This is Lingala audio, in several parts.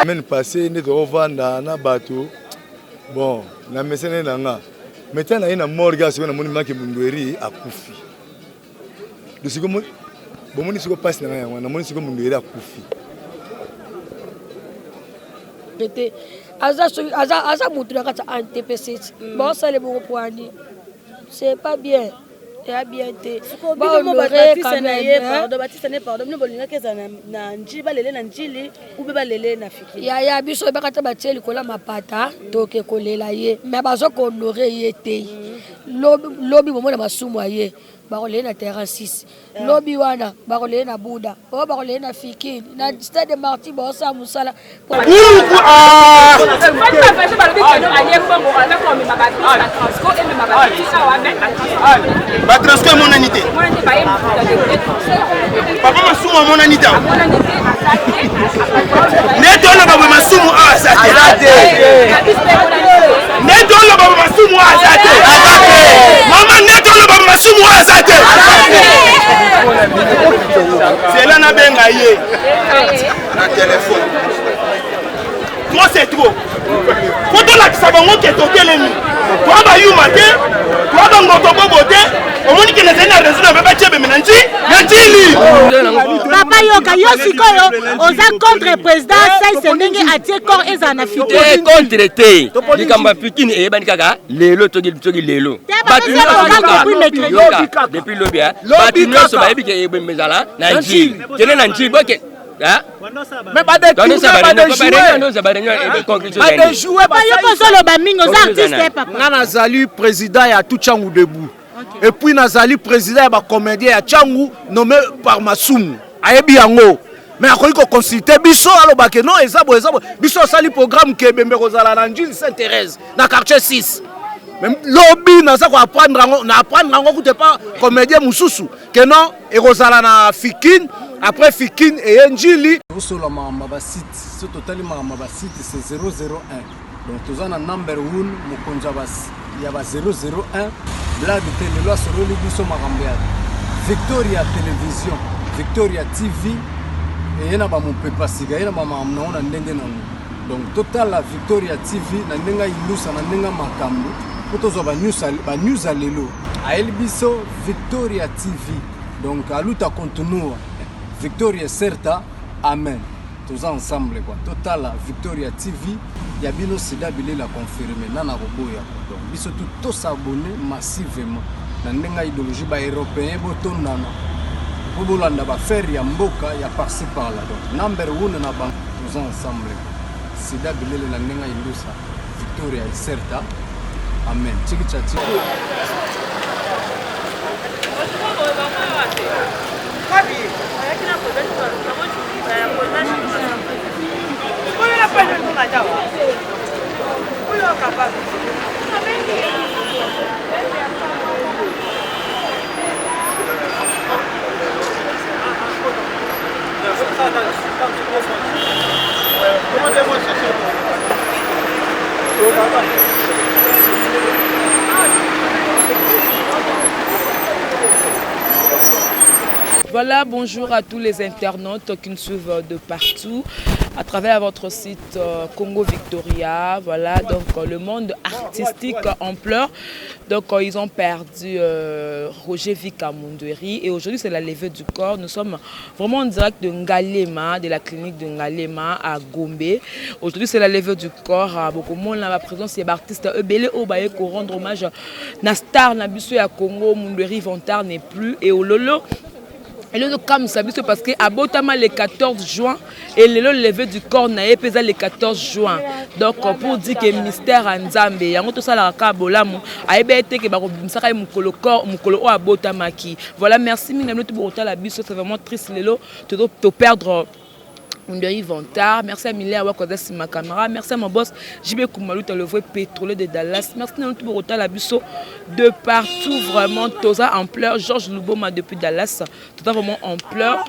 Semaine passée nde tokovanda na bato bon na mesene na nga mais ntango naye na morgue awa sikoyo namoni maki mundueri akufi sikoyo bomoni sikoyo mpasi na ngai yango namoni sikoyo mundueri akufi te aza soki aza aza mutu na kati ya antpc mm. baosala bongo poani c'est pas bien eya bien te yaya biso oyebaka te batie likolo ya mapata toke kolela ye me bazo kohonore ye te mm. lobi bomona masumu ya ye bakolele na terrain 6 lobi wana bakolele na buda oyo bakolele na fikini na stade de marti baosala mosala batransco emonani te papa masumu amonani te nde toloba boye masumu awa aza te nde toloba boye masumu awa aza te mama nde toloba boye masumu awa aza te zela nabenga ye na telefone trop c'est trop po tolakisa bango ke totelemi toa bayuma te toa bangoto bobo te omoni ke nazali na raison na be batie beme na nji na njili papa yoka yo sikoyo oza contre président saise ndenge atie corps ezala na fikini contre te likambo ya fikini eyebani kaka lelo toki lelo bato nyonso depuis lobi bato nyonso bayebi ke ebembe ezala na njili kende na njili boke Mais ba déjouer yo mpo ozoloba mingi oza artiste papa nga nazali président ya tout Tshangu debout et puis nazali président ya bacomédien ya Tshangu nommé par Masumu ayebi yango mais akoki koconsulte biso aloba ke non eza boye eza boye biso osali programme ke ebembe kozala na njili saint thérèse na quartier 6 mais lobi naza koapprendre yango na apprendre yango kute pa comédien mosusu ke non ekozala na fikin après fikin eye njili tosola makambo ya basite so totali makambo ya basite c'est 001 donc toza na number 1 mokonzi ya ba 001 blague te lelo asololi biso makambo ya victoria television victoria tv eye na bamopepa sika eye na bamakambo nango na ndenge nango donc totala victoria tv na ndenge ya ilusa na ndenge ya makambo mpo tozwa banews ya lelo ayeli biso victoria tv donc aluta continua victoria certa amen toza ensemble quoi totala victoria tv ya bino sida bilela confirme nana koboya donc biso tout tosabonne massivement na ndenge ya idéologie ba européen botondana mpo bolanda bafere ya mboka ya parci par là donc number one na bango toza ensemble sida bilele na ndenge ya indusa victoria iserta amen chiki cha chiki Voilà, bonjour à tous les internautes qui nous suivent de partout à travers votre site euh, Congo Victoria. Voilà, donc euh, le monde artistique en pleurs. Donc euh, ils ont perdu Roger Vika Mundweri et aujourd'hui c'est la levée du corps. Nous sommes vraiment en direct de Ngalema, de la clinique de Ngalema à Gombe. Aujourd'hui c'est la levée du corps. À beaucoup monde la présence des artistes ebele oyo baye ko rendre hommage na star na biso ya Congo Mundweri Vantard n'est plus et ololo eloko ezokamwisa biso parce que abotama le 14 juin et lelo leve du corps na ye mpe eza le 14 juin donc pour dire que mystère ya nzambe yango tosalaka kaka bolamu ayebi ye te ke bakobimisaka ye mokolo corps mokolo oyo abotamaki voilà merci mingi na bino to bokotala biso c'est vraiment triste lelo toperdre. Munderi Vantard, merci à Miller Wakoza sima caméra, merci à mon boss JB Kumaluta, le vrai pétrolier de Dallas, merci à tout Borota Biso de partout vraiment, Toza en pleurs, Georges Luboma depuis Dallas, Toza vraiment en pleurs.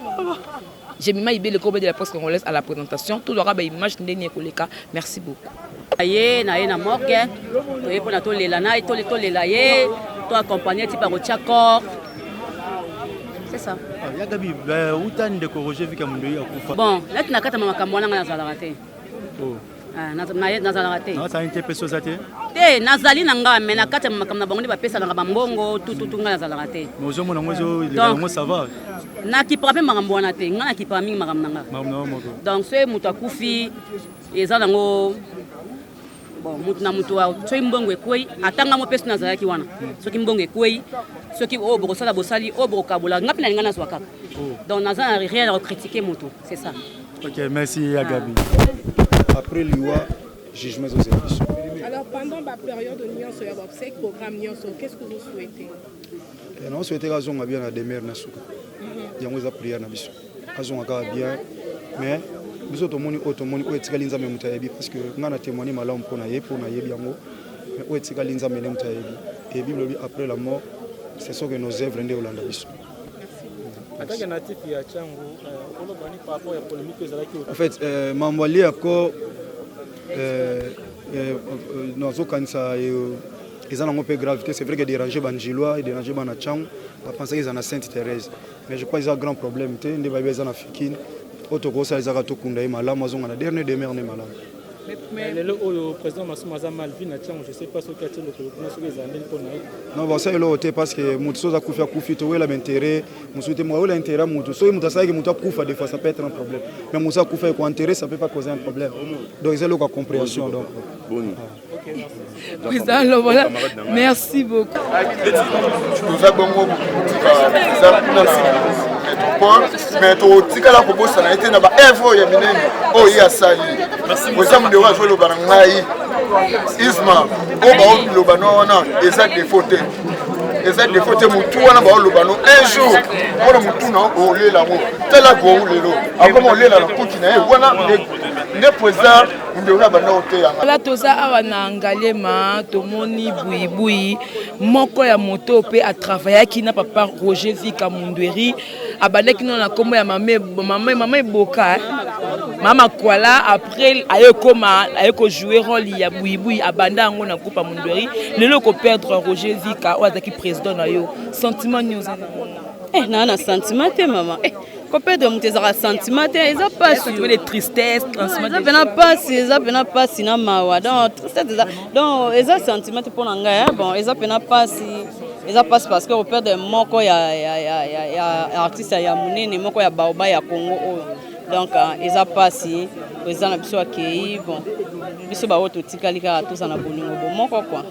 Jemima Ibé, le corps de la presse congolaise à la présentation, tout aura image ndenge koleka. Merci beaucoup. Ye na ye na morgue toye mpona tolela na ye tolela ye to accompagne ti bakotia corps c'est ça. Ah, ya gabi uta ndeko Roger Vika Mundoyi akufa. Bon, neti na kati ya makambo wana ngai nazalaka te. Oh. Ah, nazalaka te. Nazali te mpe oza te? Te, nazali na ngai mais na kati ya makambo na bango nde bapesanaka bambongo tututu ngai nazalaka te. Mais ozomona yango ezoleka yango ça va? Nakipaka mpe makambo wana te, ngai nakipaka mingi makambo na ngai. Makambo na yo moko. Donc soki moto akufi eza nango bon moto na moto soki mbongo ekwei ata ngai mopesi nazalaki wana soki mbongo ekwei soki oyo bokosala bosali oyo bokokabola ngai mpe nalinga nazwa kaka oh. Donc naza na rien ya kokritike moto, c'est ça. Ok, merci ya Gabi. Après liwa, jugement ezozela biso. Alors pendant ba période nyonso ya obsèque, programme nyonso, qu'est-ce que vous souhaitez? Eh, na souhaite azonga bien na demeure na suka. Yango eza prière na biso. Azonga kaka bien mais biso tomoni oyo tomoni oyo etikali Nzambe moto ayebi parce que ngai na témoigner malamu mpo na ye mpo nayebi yango mais oyo etikali Nzambe nde moto ayebi et Bible elobi après la mort ce sont que nos œuvres nde olanda biso. En fait, euh, mambo alie ako euh, euh, nazokanisa eza nango mpe grave te. C'est vrai que déranger banjilois, edéranger bana Tshangu, bapensaki eza na Sainte Thérèse, mais je crois eza grand problème te. Nde bayebi eza na Fikine. Oyo tokosala ezaka tokunda ye malamu, azonga na dernier demeure ne malamu. Mais lelo oyo président Masumu aza mal vu na Tshangu, je sais pas soki atie lokolo kuna soki ezala ndenge mpo na ye. Non, basala eloko te parce que motu soki akufi akufi, towela baintérêt mosusu te. Awela intérêt ya motu, soki moto asalaki motu akufa, des fois ça peut être un problème, mais mosu akufa ekoenterrer, ça peut pas causer un problème. Donc eza eloko ya compréhension donc. Président, alors voilà, merci beaucoup. Toza bongo eza kuna métropole, mais totikala kobosana ye te na baœuvre oyo ya minene oyo ye asali. Oza mondeko azoloba na ngai isma oyo baoloba no wana eza défaut te, eza défaut te. Motu wana baoloba no un jour mpona motu na olela yango. Tala gou lelo akoma olela na kuki na ye wana nde président ndeko na banda koteyanga. Voilà, toza awa na Ngaliema, tomoni buibui moko ya moto mpe atravaillaki na papa Roger Vika Mundweri. Abandaki nano na nkombo ya mama mama mama Eboka, eh? Mama Kwala. Après aye koma aye kojouer rôle ya buibui, abanda yango na groupe ya Mundweri. Lelo koperdre Roger Vika oyo azalaki président na yo, sentiment nini oza nango? Eh, naa na sentiment te mama. Eh, koperdre moto ezalaka sentiment te, eza pasi. Sentiment de tristesse, sentiment eza mpena pasi, eza mpena pasi na mawa. Donc tristesse eza, donc eza sentiment te mpo na ngai. Bon, eza mpena pasi, eza pasi parce que koperdre moko ya, ya, ya, ya, ya artiste ya monene, moko ya baoba ya Congo oyo. Donc eza pasi, eza na biso akei. Bon, biso baoyo totikali kaka toza na bolingo bomoko quoi.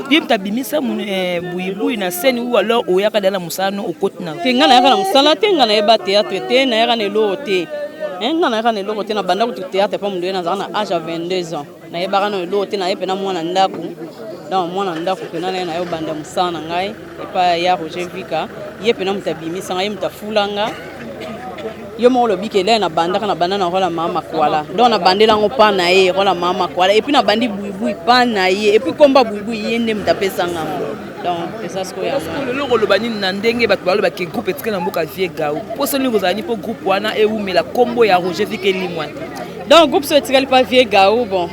Ye moto abimisa buibui na scène ou alors oyaka da na mosala no okoti na te? Ngai nayaka na mosala te, ngai nayeba théâtre te, nayaka na eloko te. Ngai nayaka na eloko te. Na banda kutu théâtre mpo mondo ye nazalaka na âge ya 22 ans, nayebaka na eloko te, naye mpena mwana ndako. Donc mwana ndako mpena naye naye obanda mosala na ngai epai ya Roger Vika. Ye mpena moto abimisanga, ye moto afulanga. Yo moko olobi ke lere nabandaka, nabanda na rôle ya mama Makwala. Donc nabandela yango mpa na ye, rôle ya mama Makwala, et puis nabandi buibui mpa na ye, et puis komba buibui ye nde moto apesanga yango. Donc eza sikoyo yango. Lelo koloba nini na ndenge bato balobaki groupe etikali na mboka Vieux Gao? Mposa nini kozala nini mpo groupe wana ewumela, nkombo ya Roger Vika elimwa te? Donc groupe so etikali mpa Vieux Gao, bon,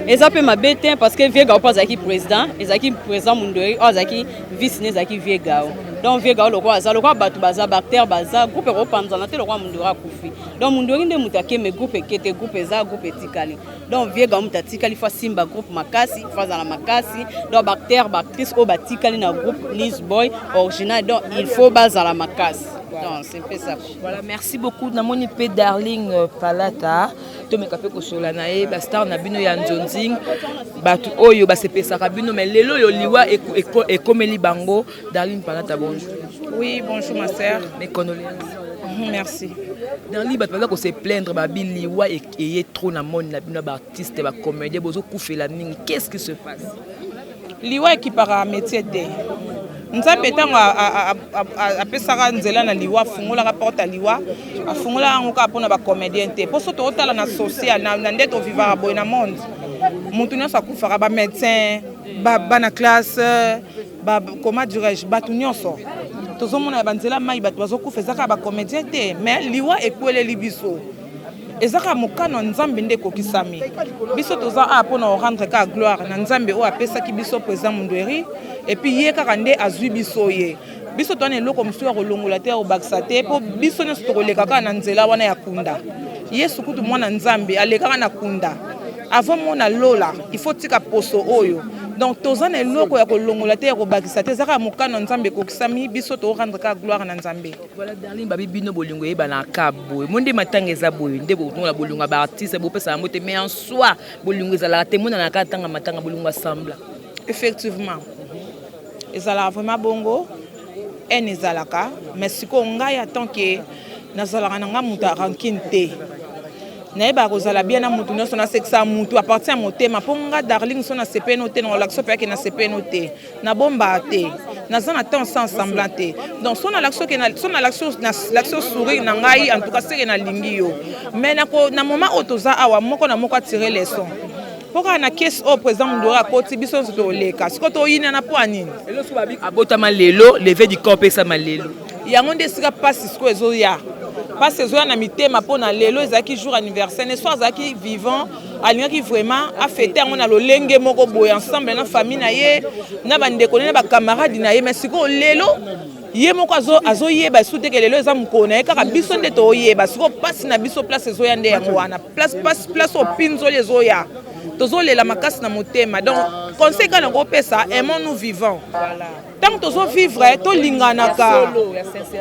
eza mpe mabe te parce que Vieux Gao mpo azalaki président, ezalaki président Mundweri oyo azalaki vice ne, ezalaki Vieux Gao. Donc Vieux Gao lokola aza, lokola bato baza baacteur baza, groupe ekopanzana te. Lokola Mundweri akufi, donc Mundweri nde moto akeme, groupe eke te, groupe eza, groupe etikali. Donc Vieux Gao moto atikali, faut asimba groupe makasi, faut azala makasi. Donc baacteur, baactrice oyo batikali na groupe News Boy original, donc il faut bazala makasi. Donc c'est un peu ça. Voilà, merci beaucoup. Namoni mpe Darling Palata, tomeka mpe kosola na ye. Bastar na bino ya nzonzing, bato oyo basepesaka bino, mais lelo oyo liwa ekomeli bango. Darling Palata, bonjour. Oui, bonjour ma sœur. Mes condoléances. Merci. Darling, bato baza kose plaindre, babi liwa eye trop na monde na bino baartiste, bacomédien, bozokufela mingi. Qu'est-ce qui se passe? Liwa ekipaka métier te. Nzambe ntango apesaka nzela na liwa, afungolaka porte ya liwa, afungolaka yango kaka mpona bacomédien te. Mpo so totala na social na nde tovivaka boye na monde, motu nyonso akufaka, bamédecin, bana classe, ba, comment dirais-je, bato nyonso tozomona ya banzela mai, bato bazokufa, eza kaka bacomédien te. Mais liwa ekweleli biso, eza kaka mokano ya Nzambe nde ekokisami. Biso toza awa mpona korendre kaka gloire na Nzambe oyo apesaki biso président Mundweri, et puis ye kaka nde azwi biso. Ye biso towana eloko mosusu ya kolongola te, ya kobakisa te, mpo biso nyonso tokoleka kaka na nzela wana ya kunda. Yesu kutu, mwana Nzambe, alekaka na kunda avant mona lola. Il faut tika poso oyo. Donc toza na eloko ya kolongola te, ya kobakisa te, eza kaka mokano ya Nzambe ekokisami. Biso torendre kaka gloire na Nzambe. Voilà, Darling, babi bino bolingo eyebanaka boye mo nde matanga eza boye nde botongola bolingo ya baartiste, bopesa yango te. Mais en soi bolingo ezalaka te, emonanaka ntanga matanga, bolingo asembla. Effectivement, ezalaka vraiment bongo, haine ezalaka. Mais sikoyo ngai, en tant que nazalaka na ngai moto ya rancune te, nayebaka kozala bien na motu nyonso, nasekisaka motu à partir ya motema. Mpo nga Darling, so nasepeno te, nakolakisa mpe yake nasepeno te, nabombaka te, naza na temps sans semblant te. Donc so nalakisi so nalakisi sourire na ngai, en tout cas seke nalingi yo. Mais na moment oyo toza awa, moko na moko atire leçon, mpo kaka na kese oyo président Mundweri akoti, biso nyonso toleka. Sikoyo toyinana mpo ya nini? Abotama lelo, levée du corps mpe esama lelo. Yango nde esika mpasi sikoyo ezoya, mpasi ezoya na mitema, mpo na lelo ezalaki jour anniversaire ne. So azalaki vivant, alingaki vraiment afêter yango na lolenge moko boye, ensemble na famille na ye, na bandeko na ye, na bacamarade na ye. Mais sikoyo lelo ye moko azoyeba esu teke lelo eza mokolo na ye, kaka biso nde toyeba. Sikoyo mpasi na biso, place ezoya nde yango wana, place place oyo mpinzoli ezoya, tozolela makasi na motema. Donc conseil kaka nakopesa: aimons nous vivant. Ntango tozovivre, tolinganaka,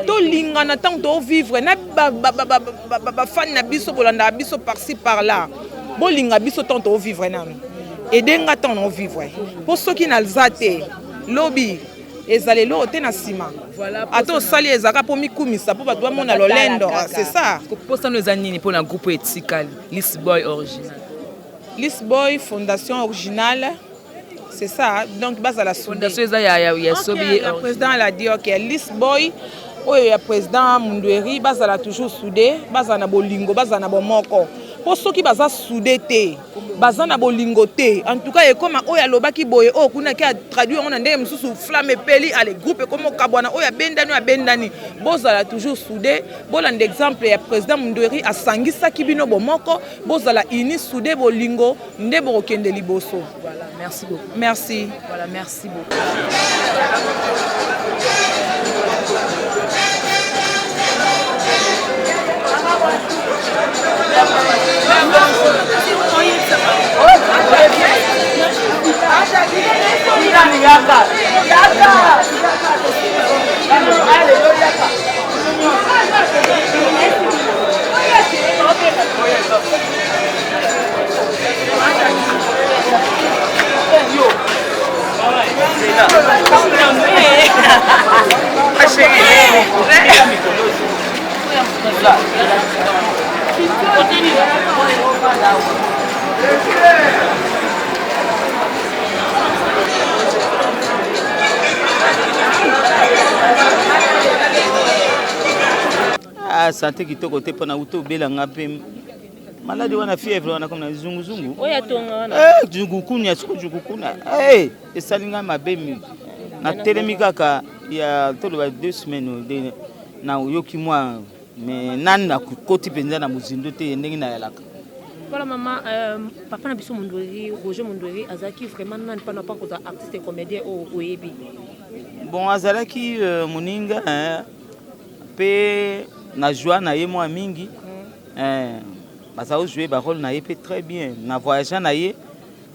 tolingana. Ntango tozovivre na bafani na biso, bolandaka biso par-ci par-là, bolinga biso ntango tozovivre nano. Edenga ntango naovivre, mpo soki naza te lobi, ezala eloko te na nsima. Ata osali, ezalaka mpo mikumisa, mpo bato bamona lolendo, c'est ça. Posano eza nini mpona groupe etikali, Lisboy original? Lisboy fondation originale, c'est ça. Donc bazala fondation eza ya sobi. Le président l'a dit, ok, Lisboy oyo ya président Mundweri, bazala toujours soudé, bazala na bolingo, bazala na bomoko, mpo soki baza soudé te, baza na bolingo te, en tout cas ekoma oyo alobaki boye, oyo kuna ke atraduit yango na ndenge mosusu, flamme epeli, ale groupe ekoma okabwana, oyo abendani, oyo abendani. Bozala toujours soudé, bolanda exemple ya président Mundweri, asangisaki bino bomoko. Bozala uni, soudé, bolingo nde bokokende liboso. Voilà, merci beaucoup. Merci. Voilà, merci beaucoup. Yaka! Yaka! Yaka! Ah, santé kitoko te, mpona uta obelanga mpe maladi wana, fièvre wana, comme na zunguzungu. Oyo atonga wana. Eh, zungukuna, siko zungukuna. Eh, esali ngai mabe mingi. Natelemi kaka ya toloba 2 semaines de nayoki mwa, mais nani nakoti mpenza na mozindo te ndenge nayalaka. Voilà mama, papa na biso Mondweri, Roger Mondweri, azalaki vraiment nani mpana mpa kozala artiste et comédien oyo oyebi? Bon, azalaki moninga mpe na joie na ye mwa mingi. Baza kojouer barôle na ye mpe très bien. Na voyage na ye,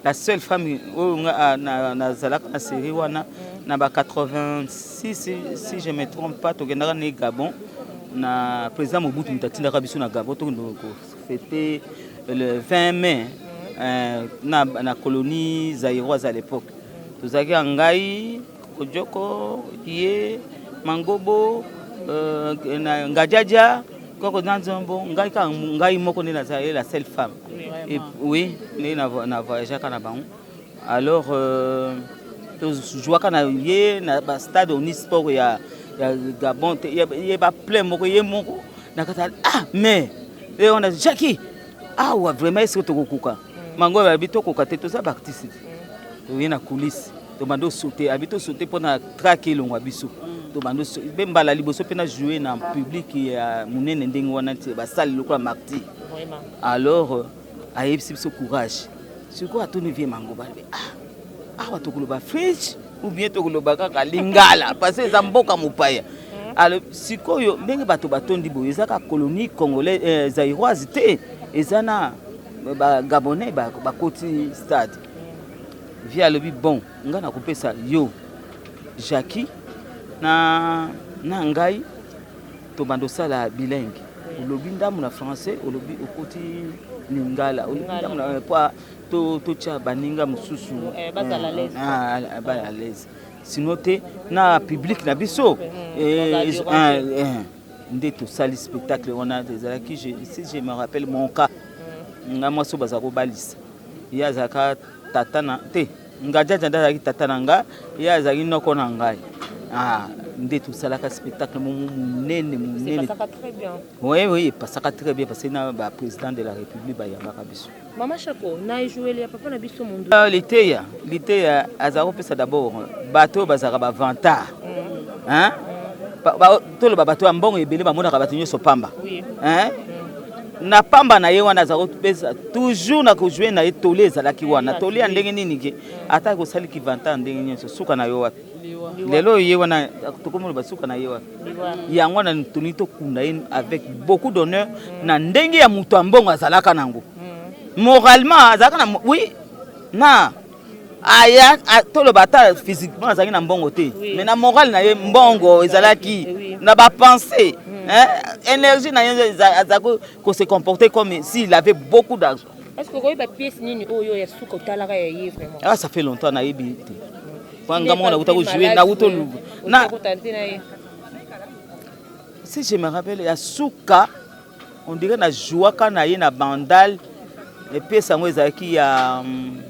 la seule femme oyo nga nazalaka na série wana na ba 86, si je me trompe pas, tokendaka na Gabon na président Mobutu. Moto atindaka biso na Gabon, tokende kofêter le 20 mai na colonie zaïroise. À l'époque tozalaki ya ngai, Kojoko, ye Mangobo, na Ngadiadia, koko na nzombo, ngai kaka ngai moko nde nazali la seule femme. Et, oui, nde na voyageaka na bango. Alors Tozwaka na ye na ba stade Omnisport ya ya Gabon te ye ba plein moko ye moko na kati ah mais ye wana Jackie awa vraiment est-ce que tokokoka mm. mango babi tokoka te toza ba artiste mm. toye na coulisse tobandi osote abi tosote mpo na track elongwa biso mm. tobandi mpe mbala liboso mpe na joue na public ya monene ndenge wana ti basali lokola martyr alors euh, ayebisi biso courage sikoyo atuni vie mango balobi ah awa tokoloba french ou bien tokoloba kaka lingala parce eza mboka mopaya hmm. alors sikoyo ndenge bato batondi boye eza kaka colonie congolais eh, zairoise te eza na bagabonais bakoti stade hmm. vie alobi bon ngai nakopesa yo jackie na, na ngai tobanda osala bilingue olobi ndambo na français olobi okoti lingala olobi ndambo na po totya baninga mosusu eh, bazala ah, ah, à l'aise sino te na public na biso mm, eh, eh, nde tosali spectacle wana ezalaki si je me rappelle mon cas mm. nga mwasi oyo baza kobalisa ye azalaka tata na te Ngajaja nde azalaki tata na nga, ye azalaki noko na ngai. Ah, nde tosalaka spectacle moko monene monene. Oui, oui, epasaka très bien parce que na ba président de la République bayambaka biso. Mama Shako, na ejoueli ya papa na biso mundu. Ah, liteya, liteya azalaka kopesa d'abord bato oyo bazalaka ba vantard. Mm. Hein? Toloba bato ya mbongo ebele bamonaka bato nyonso pamba. Hein? Mm. Na pamba na ye wana aza kopesa toujours na kojue na ye toli ezalaki wana toli ya ndenge nini ke ata kosali kivanta ndenge nyonso suka na yo wapi lelo ye wana tokomi loba suka na ye wapi yango wana tolingi tokunda ye avec beaucoup d'honneur na ndenge ya moto ya mbongo azalaka nango moralement azalaka na oui na aya toloba ata physiquement azalaki na mbongo te mais na morale na ye mbongo ezalaki na bapense mm. énergie na ye azalaki ko se comporter comme s'il avait beaucoup d'argent. Est-ce que okoyeba pièce nini oyo ya suka otalaka ya ye vraiment? Ah, ça fait longtemps nayebi te. Po nga moko nauta ko jouer nauta na si je me rappelle ya suka on dirait na jouaka na ye na bandal pièce yango ezalaki ya hmm,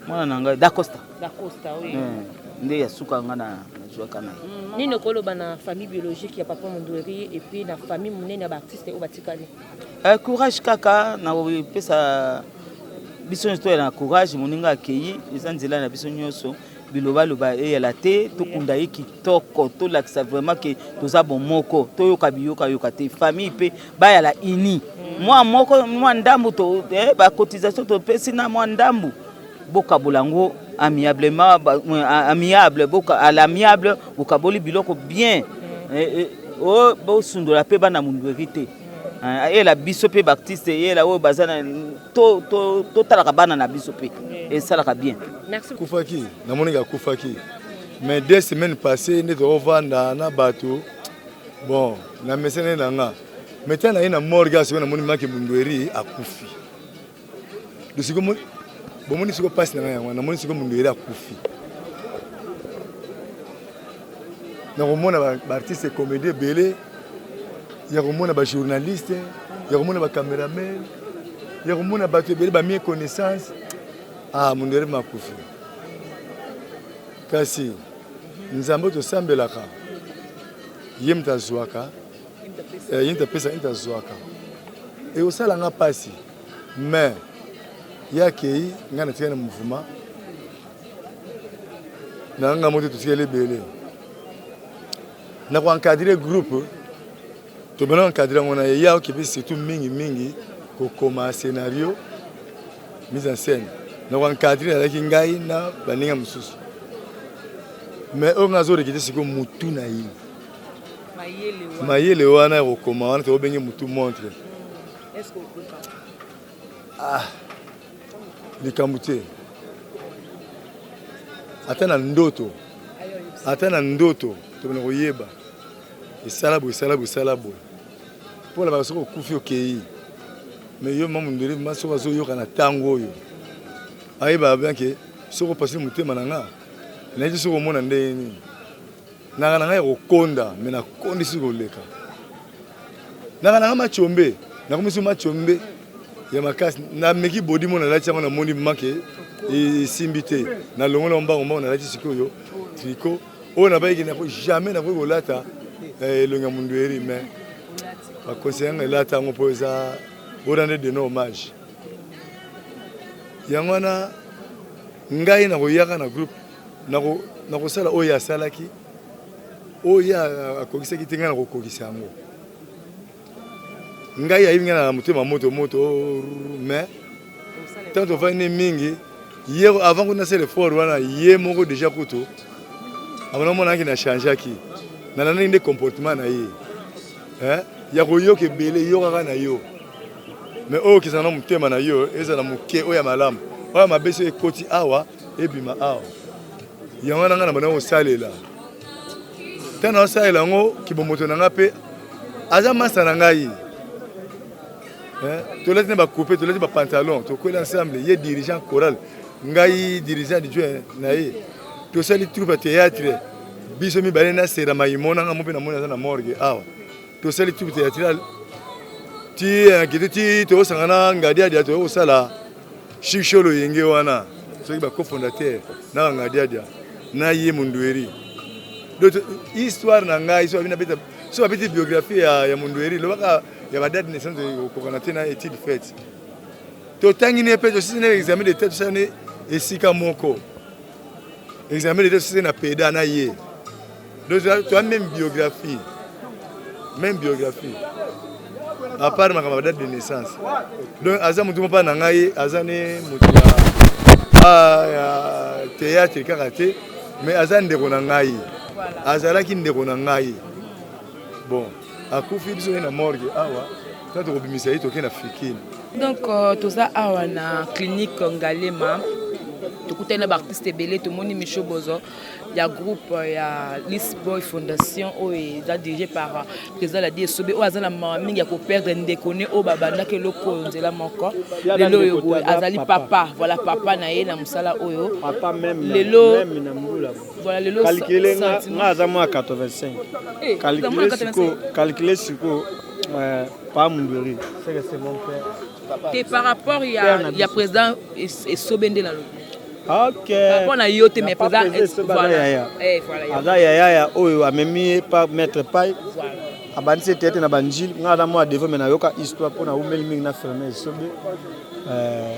mwana na ngai dacosta dacosta oui eh, nde ya suka nga na jouaka na ye hmm, nini okoloba na famille biologique ya papa mondueri et puis na famille monene ya baartiste oyo batikali eh, courage kaka nakopesa biso nyonso toya na courage moninga akei eza nzela na biso nyonso bilobaloba eyala te tokunda ye kitoko tolakisa vraiment ke toza bomoko toyoka biyokayoka te famille mpe bayala uni mwa moko mwa ndambu to, eh, bacotisation topesi na mwa ndambu bokabola yango amiablement amiable boka, à l'amiable bokaboli biloko bien mm. eh, eh, oh, bosundola mpe bana mundueri te mm. eyela biso mpe baartiste eyela oyo baza na totalaka bana na biso mpe esalaka bien. Akufaki namonaki akufaki mais deux semaines passées nde tokovanda na bato bon na mesene na nga mais ntango naye na morgue awa sikoyo namoni maki mundueri akufi sikoyo bomoni sikoyo mpasi na ngai yango namoni sikoyo mundueri akufi nakomona baartiste comédie ebele ya komona ba journaliste ya komona ba cameraman ya komona bato ebele ba mie connaissance ah mondele makufi kasi nzambe tosambelaka ye moto azwaka eh, ye moto apesa ye moto azwaka ekosala nga mpasi mais ye akei ngai natikali na mouvement na nga moto totikali ebele na ko encadrer groupe tobanda encadrer yango na ye okipe surtout mingi mingi kokoma scénario mise en scène na ko encadrer azalaki ngai na baninga mosusu mais oyo ngai azorekete sikoyo mutu na ye mayele wana ya kokoma wana tokobenge mutu montre ah likambo te ata na ndoto ata na ndoto tobanda koyeba esala boye esala boye esala boye mpo na soki okufi okei mais yo ma mondele ma soki azoyoka na ntango oyo ayeba bien ke soki opasoli motema na nga nayebi soki omona ndenge nini nanga na ngai ya kokonda me nakondisi koleka nanga na ngai machombe nakomisi machombe ya makasi nameki bodi mo nalati yango namoni make. Esimbi te, nalongola mbango mbango, nalati sikoyo tricot oyo nabayiki nako jamais nakoki kolata eh, elongi ya mundueri mais baconseille yanga elata yango mpo eza orende de no hommage. Yango wana ngai nakoyaka na groupe nakosala oyo asalaki, oyo akokisaki te, ngai nakokokisa yango. Ngai ayebi ngai na motema moto moto, mais tant tovandi mingi ye avant kuna nasala effort wana ye moko déjà kutu abona monaki na changeaki, nalandaki nde comportement na ye ya koyoka ebele yokaka na yo, mais oyo okesana na motema na yo ezala moke, oyo ya malamu, oyo ya mabe so ekoti awa ebima awa. Yango wana ngai na banda kosalela, ntango naosalela yango kibomoto na ngai mpe aza masa na ngai, tolati na bacoupe, tolati bapantalon, tokweli ensemble, ye dirigeant choral, ngai dirigeant adjoint na ye, tosali troupe ya théâtre biso mibale na sera maimona nga mo mpe namoni aza na morgue awa. Tosali troupe théâtrale ti kete ti tokosanga na ngadiadia, toyei kosala shiksholo yenge wana soki bacofondateur na bangadiadia na ye Mundueri. Donc histoire na ngai so babina so babeti biographie ya Mundueri, lobaka ya badate naissance ekokokana te na étude faite. Totangi ne mpe tosisi na examen d'état, tosala ne esika moko examen d'état, tosisi na peda na ye. Donc toa même biographie, même biographie à part makambo ya date de naissance. Donc aza motu moko na ngai, aza ne motu ya théâtre kaka te, mais aza ndeko na ngai, azalaki ndeko na ngai. Bon, akufi, biso ye na morgue awa, ntango tokobimisa ye toke na fikine. Donc toza awa na clinique Ngalema, tokutani na baartiste ebele, tomoni Micho Bozo ya groupe ya Lisboy Fondation oyo eza dirigé par président Ladi Esobe, oyo aza na mawa mingi ya koperdre ndeko ne oyo babandaki eloko oyo nzela moko. Lelo oyo boye azali papa, voilà, papa na ye na mosala oyo lelo, voilà, lelo. Calcule nga aza mwa 85. Eh, calcule siko, calcule siko pa Mundueri, c'est que c'est mon père. Te, par rapport ya président Esobe nde nalobi. Ok. Par rapport na yo te, mais président. Voilà. Eh, voilà. Aza yaya ya oyo amemi ye pa maître pai, abandisi ete ete na banjili. Nga aza mwa devo, me nayoka histoire mpo naumeli mingi na ferme Esobe.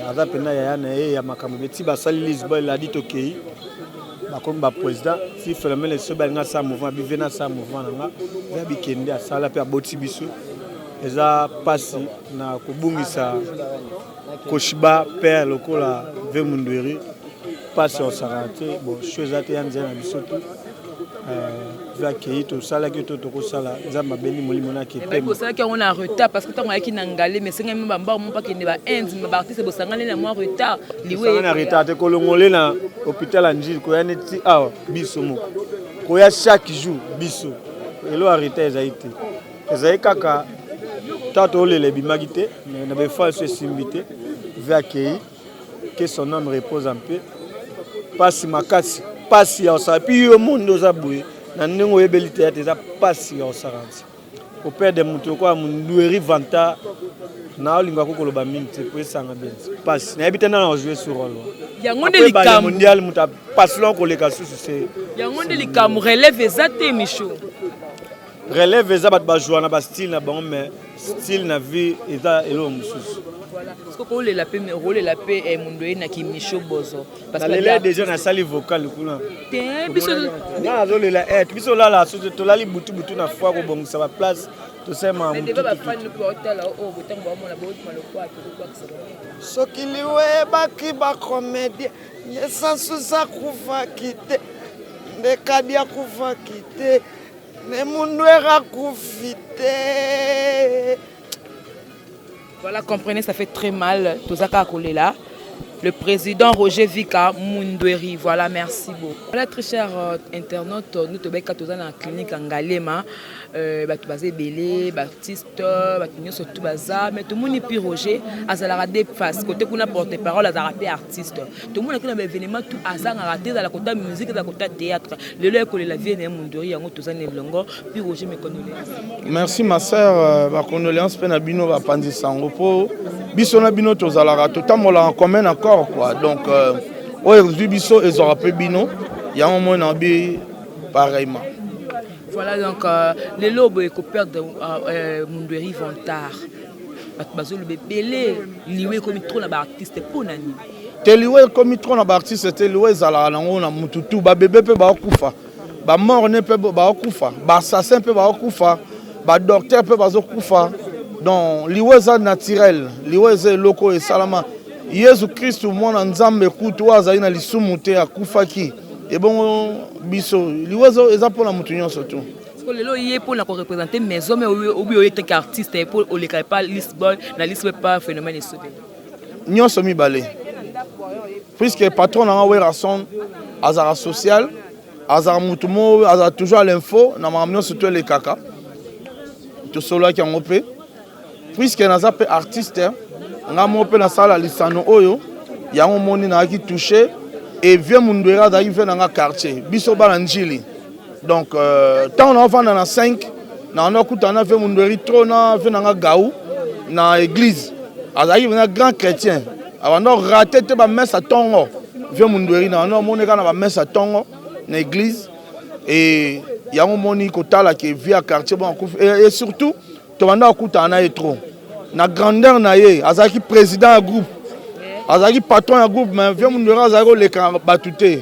Aza mpenza yaya na ye ya makambo beti basali Lisboy ladi, tokei bakomi baprésident si Phénomène Esobe alingi asala mouvement, abive na asala mouvement na nga ve abikende asala mpe aboti biso. Eza mpasi na kobungisa Koshiba père lokola ve Mundueri, mpasi ya kosakana te. Bon, sho eza te ya nzela na biso tu ve akei, tosalaki to tokosala, Nzambe abendi molimo na akepema. Osalaki yango na retard parce que ntango ayaki na ngale, mais esengami bambao mo bakende ba Inde, ma baartiste bosangani na mwa retard. Liwe na retard te, kolongole na hôpital ya Njili koya neti awa biso moko koya chaque jour biso elo ya retard ezali te, ezali kaka ntango toolela ebimaki te na befa so esimbi te. Ve akei, que son âme repose en paix. Pasi makasi, pasi ya kosala puis yo monde oza boye na ndenge oyebeli théâtre, eza pasi ya kosala nti operde moto lokola Mundueri Vanta. Na olinga ko koloba mingi te po esanga bien pasi, nayebi te nana ojouer sur rôle. Yango nde likambo. Mondial moto apasi longo koleka susu se. Yango nde likambo, relève eza te, Micho. Relève eza, bato bajoua na bastyle na bango, mais style na vie eza eloko mosusu. Soki olela mpe, okolela mpe mondo ye na kimisho Bozo. Nalela déjà, nasali vocal kuna. Te, biso nga nazolela eh, biso olala soki tolali butu butu na foi kobongisa baplace tosema. Soki liwebaki bacomédien nde sansusu akufaki te, nde kadi akufaki te, nde Mundwera akufi te. Voilà, comprenez, ça fait très mal. Tozaka kolela. Le président Roger Vika Mundweri. Voilà, merci beaucoup. Voilà, très chers internautes, nous toza toza na clinique Ngalema, bato baza ebele, baartiste, bato nyonso tu baza, mais tomoni pi Roger azalaka deux faces. Côté kuna porte-parole, azalaka mpe artiste. Tomonaki na baévénement tout azangaka te, ezala kota musique, ezala kota théâtre. Lelo ekolela vie na ye Mundweri, yango toza na elongo. Pi Roger, mes condoléances. Merci ma sœur, bacondoléance mpe na bino bapanzisa yango mpo biso na bino tozalaka totambolaka commun accord quoi. Donc euh, Oyo ezwi biso ezwaka mpe bino, yango moi na bi pareillement. Voilà donc euh, lelo boye ko perdre euh, euh, Mundweri Vantard. Bato bazoloba ebele liwa ekomi trop na ba artiste mpo na nini? Te liwa ekomi trop na ba artiste te, liwa ezalaka nango na mutu tu, ba bebe mpe baokufa, ba mort ne mpe baokufa, ba assassin mpe baokufa, ba docteur mpe bazokufa. Donc liwa eza naturel, liwa eza eloko oyo esalama. Yesu Kristu mwana Nzambe kutu oyo azali na lisumu te akufaki, ebongo biso liwa eza mpo na motu nyonso tu. Siko lelo ye mpo na korepresente maison mais obi oye teke artiste mpo oleka epa Lisbon na Lisbon epa phénomène esobe nyonso mibale puisque patron na nga Werrason azalaka social azalaka motu moko azalaka toujours à l'info na makambo nyonso to elekaka tosololaki yango mpe Puisque naza pe artiste, nga moko pe nasala lisano oyo, yango omoni nazalaki touche et vieux Mundwera azalaki vieux na nga quartier, biso bana Ndjili. Donc euh, tango naofanda na 5 na okutana na vieux Mundweri trop na vieux na nga Gaou na église. Azalaki vraiment grand chrétien. Abanda rater te ba messe à tongo. Vieux Mundweri na banda omoni kaka na ba messe à tongo na église et yango omoni kotala ke vieux ya quartier bon akufi et, et surtout Tobanda kokutana na ye trop na grandeur na ye, azalaki président ya groupe, azalaki patron ya groupe, mais vieux Mundwera azalaki koleka bato te.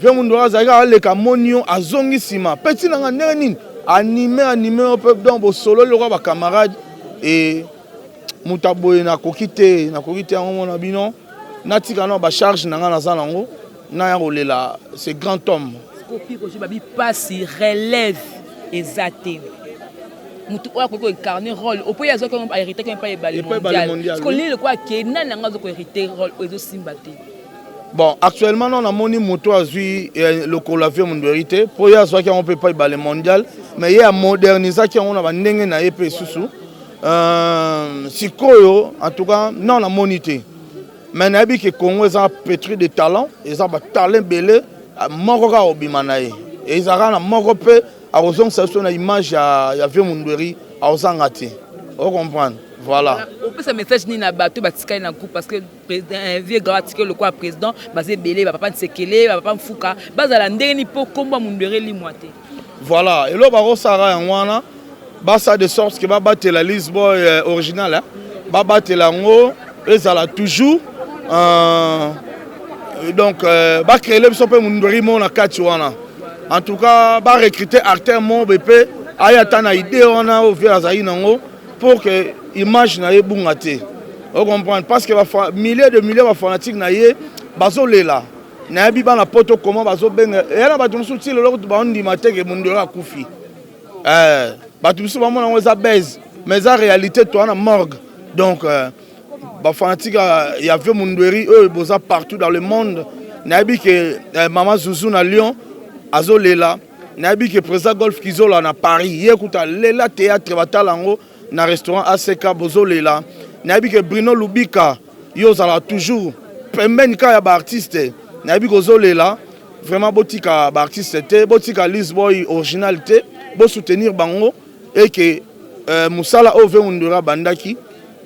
Vieux Mundwera azalaki aleka moni yo azongi nsima, petit na nga ndenge nini anime anime yo mpe donc bosololi lokola ba camarade et moto aboye nakoki te, nakoki te yango mona bino natika na ba charge na nga naza nango naya kolela ce grand homme. Kopi kozwi babi pasi relève eza te motu oyo akoki koincarne role opo ye azwaki yango ahéritaki yango epai ebale mondial siko lelo lokola akei nani yango azo kohérite role oyo ezosimba te bon actuellement non namoni moto azwi eh, lokolo ya vieux Mundweri te mpo ye azwaki yango mpe epai ebale mondial mais ye amodernisaki yango na bandenge na ye mpe lisusu euh, sikoyo en tout cas non namoni te Mais nayebi ke Congo eza petri de talent, eza ba talent ebele, moko kaka obima na ye. Ezalaka na moko pe akozongisa biso na image ya, ya vieux Mundweri, akozanga te. O comprendre? Voilà. Opesa message nini na bato batikali na groupe parce que président eh, vieux grand atikali lokola président baza ebele ba papa Nsekele ba papa Mfuka bazala ndenge nini mpo kombo ya Mundweri elimwa te. Voilà, eloko bakosala yango wana basala de sorte que babatela Lisboy euh, original hein? babatela yango ezala toujours euh, donc euh, bacreele biso mpe mondori moko na kati wana en tout cas barecrute acteur moko boye mpe aya ata na idée wana oyo vieux azalaki nango pour que image na ye ebunga te ocomprendre parce que milliers de milliers bafanatique na ye bazolela Nayebi bana poto comment bazo benga eya na bato mosusu ti lelo kutu baondima te ke Mundweri akufi eh, bato mosusu bamona yango eza buzz mais eza réalité toa na morgue donc euh, bafanatique ya vieux Mundweri oyo boza partout dans le monde nayebi ke eh, mama Zuzu na Lyon azolela nayebi ke président Golf Kizola na Paris ye kuta lela théâtre batala yango na restaurant ACK bozolela nayebi ke Bruno Lubika yo ozalaka toujours pembeni kaka ya baartiste nayebi kozolela vraiment botika baartiste te botika Lisboy original te bosoutenir bango eke euh, mosala oyo ve Mundweri abandaki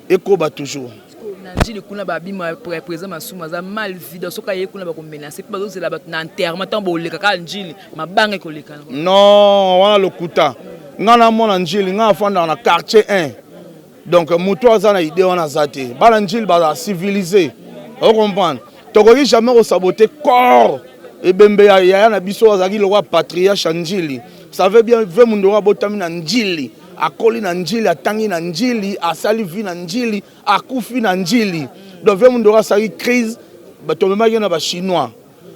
ekoba toujours na njili kuna babima président masumu aza mal vide soki aye kuna bakomenase mpe bazozela bato na enterrement ntango boleka kaka njili mabanga ekoleka non wana lokuta ngai namona njili ngai afandaka na quartier 1 Donc mutu aza na idée wana aza te. Bana Ndjili baza civilisé. O comprendre? Tokoki jamais ko saboter corps ebembe ya yaya na biso azalaki lokola patriarche ya Ndjili. Savez bien ve Mundoro abotami na Ndjili, akoli na Ndjili, atangi na Ndjili, asali vie na Ndjili, akufi na Ndjili. Donc ve Mundoro asalaki crise, tomemaki ye na ba chinois.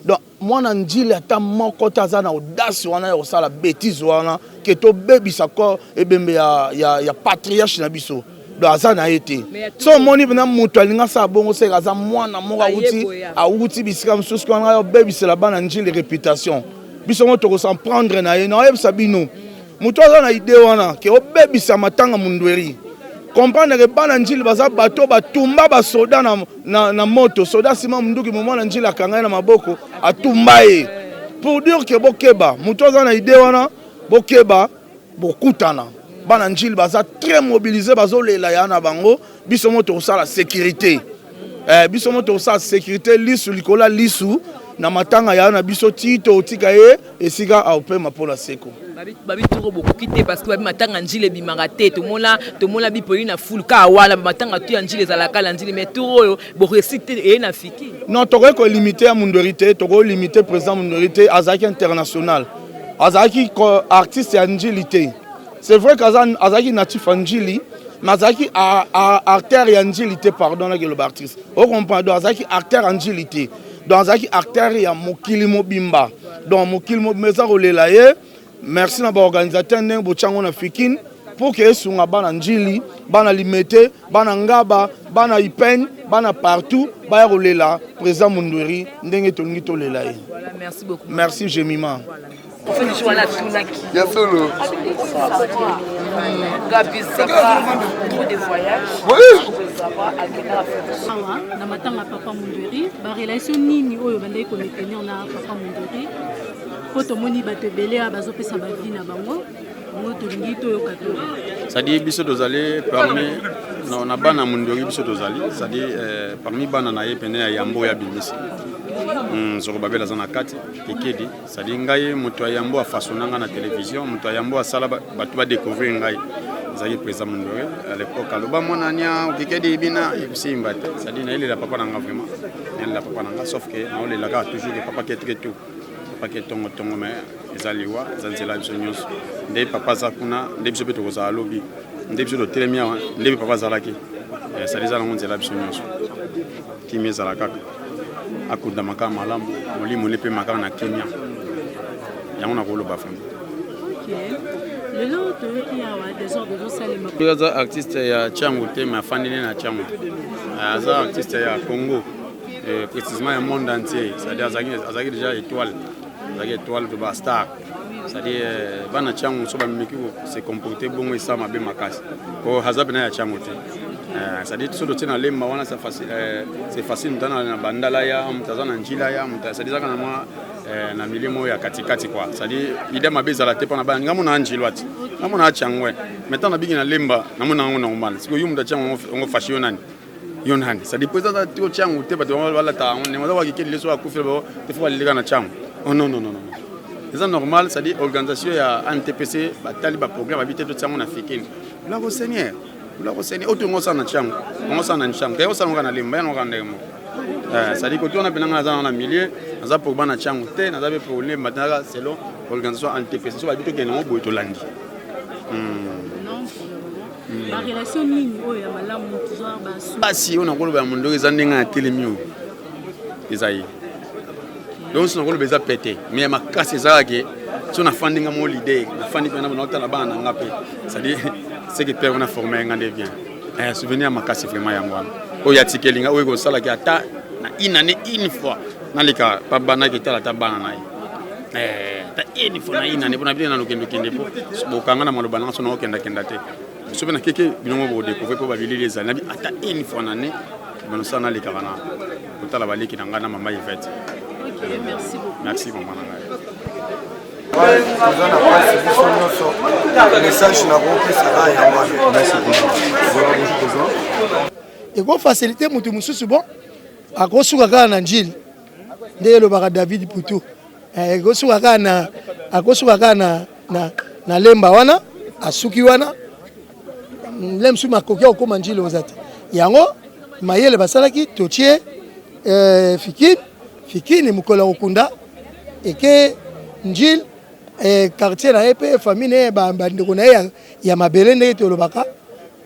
Donc mwana Ndjili ata moko te aza na audace wana ya kosala betise wana ke tobebisa corps ebembe ya, ya, ya patriarche na biso donc aza na ye te so omoni mpena moto alingi asala bongo seke aza mwana moko awuti awuti bisika mosusu wana obebisela bana Ndjili réputation biso ngo tokosan prendre na ye naoyebisa bino moto aza na idée wana ke obebisa matanga Mundweri comprendre ke bana Ndjili baza bato batumba basoda na, na, na moto soda nsima munduki mwana Ndjili akanga ye na maboko atumba ye pour dire ke bokeba moto aza na idée wana bokeba bokutana bana Ndjili baza très mobilisé bazolela ya na bango biso mo tokosala sécurité. Eh, biso mo tokosala sécurité lisu likolo ya lisu na matanga ya na biso ti tokotika ye esika akopema mpo na seko. Babi toko bokoki te parce que babi matanga njili ebimaka te tomona tomona bipoli na fulu kaka wana matanga tu ya njili ezalaka na njili mais tour oyo boresi te eye na fiki. Non, tokoki kolimite ya Mundweri te, tokoki limite président Mundweri te, azalaki international, azalaki artiste ya njili te. C'est vrai qu'azalaki natif ya njili mais azalaki artère ya njili te, pardon nakeloba artiste ocomprendre, donc azalaki artère ya njili te, donc azalaki artère ya mokili mobimba, donc mokili mobimba eza kolela ye. Merci na baorganisateur ndenge botya yango na fikine pour que esunga bana njili, bana limete, bana ngaba, bana ipene, bana partout baya kolela président Mundweri ndenge tolingi tolela ye. Voilà, merci beaucoup. Merci Jemima. Ya solo. Awa na matanga papa Mundweri, ba relation nini oyo bandaki ko maintenir na papa Mundweri? Po tomoni bato ebele awa bazopesa ba vie na bango, yango tolingi toyoka to. C'est-à-dire biso tozali parmi na, na bana Mundweri, biso tozali c'est-à-dire euh, parmi bana na ye pene ya yambo ya bimisi mm, Zorobabel aza na kati Kekedi, c'est-à-dire ngai moto ya yambo afasona ngai na télévision, moto ya yambo asala bato badécouvrir ngai ezalaki président Mundweri à l'époque. Aloba mwana nia Kekedi bina ekosimba te, c'est-à-dire nayelela papa na nga vraiment, nayelela papa na nga, sauf que naolela kaka toujours que papa ke très tôt, papa ke tongo tongo, mais eza liwa, eza nzela ya biso nyonso. Nde papa aza kuna, nde biso mpe tokozala lobi, nde biso totelemi awa, nde mpe papa azalaki. Sadi eza nango nzela ya biso nyonso. Kimia ezala kaka, akundama kaka malamu, molimo ne mpe makaka na kimia, yango nakoloba vraiment. Lelo toyoki awa désordre ezosalema. Aza artiste ya Tshangu te, mais afandi ne na Tshangu. Aza artiste ya Congo, précisément ya monde entier, c'est-à-dire azalaki déjà étoile, azalaki étoile to ba star, c'est-à-dire bana Tshangu so bameki se comporter bongo esa mabe makasi, po aza pena ya Tshangu te. C'est-à-dire so totie na lemba wana c'est facile, c'est facile moto aza na bandala ya moto aza na njila ya moto, c'est-à-dire ezaka na mwa na milieu moko ya katikati quoi, c'est-à-dire idée mabe ezala te mpona bana. Nga mona njilwa ti nga mona Tshangu, mais ntango nabiki na lemba namona yango normal. Sikoyo yo moto atia yango fashi yo nani, yo nani? C'est-à-dire po eza ti Tshangu te, bato balata yango ndenge baza bakikeli leso akufela bao te, fo baleleka na Tshangu. Oh non non non non, eza normal, c'est-à-dire organisation ya ANTPC batali baprogramme babi te totia yango na fikini. Lako seigneur, lako seigneur, oyo tongo osala na Tshangu, ongo osala na Tshangu te, osala ngo na lemba yango kaka ndenge moko. C'est-à-dire koto wana mpena nga naza na milieu, naza pour bana Tshangu te, naza mpe pour lemba te, naza selon organisation ANTPC so babi tokende yango boye tolandi. Barelation nini oyo ya malamu tozwa basu? Pasi oyo nakoloba ya mondoko eza ndenge ya telemi oyo eza ye, donc so nakoloba eza pete, mais ya makasi ezalaka ke so nafandi nga mo leader, nafandi mpe naotala bana na nga mpe, c'est-à-dire ce que père wana forme nga nde bien. Souvenir ya makasi vraiment yango wana oyo atikeli nga, oyo ekosalaki ata na une année une fois naleka pa banaki etala ata bana na ye ata une fois na une année, mpona bino na lokendokende mpo bokanga na maloba nanga so naokendakenda te, so mpe nakeke bino mo bokodécouvrir mpo babilili ezali nabi ata une fois na année banosala nalekaka na kotala baleki na ngai na mama Yvette. Merci beaucoup. Merci mama na ngai. Toza na mpasi biso nyonso, message nakopesaka yango wana. Ekofacilite moto mosusu, bon, akosuka kaka na njili nde elobaka David Putu, ekosuka kaka na akosuka kaka na, na, na lemba wana, asuki wana le mosusu makoki ya kokóma njili oza te. Yango mayele basalaki totie fikini fikini mokolo ya kokunda eke njili, quartier na ye mpe famille na ye, bandeko na ye ya mabele ndenge tolobaka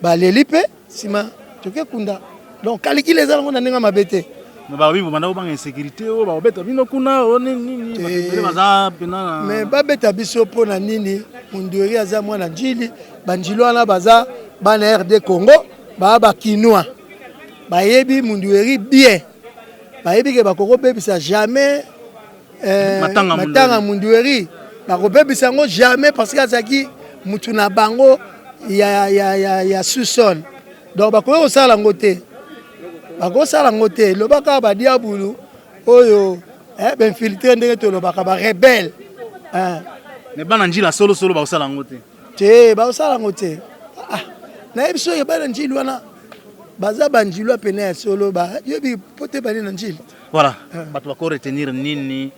baleli mpe nsima toke kunda. Donc kalikile eza nango na ndenge mabe te. Balobi bobanda kobanga insécurité oyo bakobeta bino kuna oyo nini nini, bato ebele baza mpena na Mais babeta biso mpo na nini? Mundweri aza mwana njili, banjili wana baza bana RD Congo, baa bakinois, bayebi Mundweri bien, bayebi ke bakokobebisa jamais Matanga Mundweri. Matanga Mundweri bakobebisa yango jamais parce que azalaki mutu na bango ya sous-sol, donc bakoki kosala yango te, bakosala yango te. Loba kaka badiabulu oyo bainfiltre ndenge tolobaka barebele. Mais bana njila solosolo bakosala yango te. Te, bakosala yango te. Nayebi soki bana njili wana. Baza ba ndjilois pena ya solo ba yebi pote bani na ndjili. Voilà, bato bako retenir nini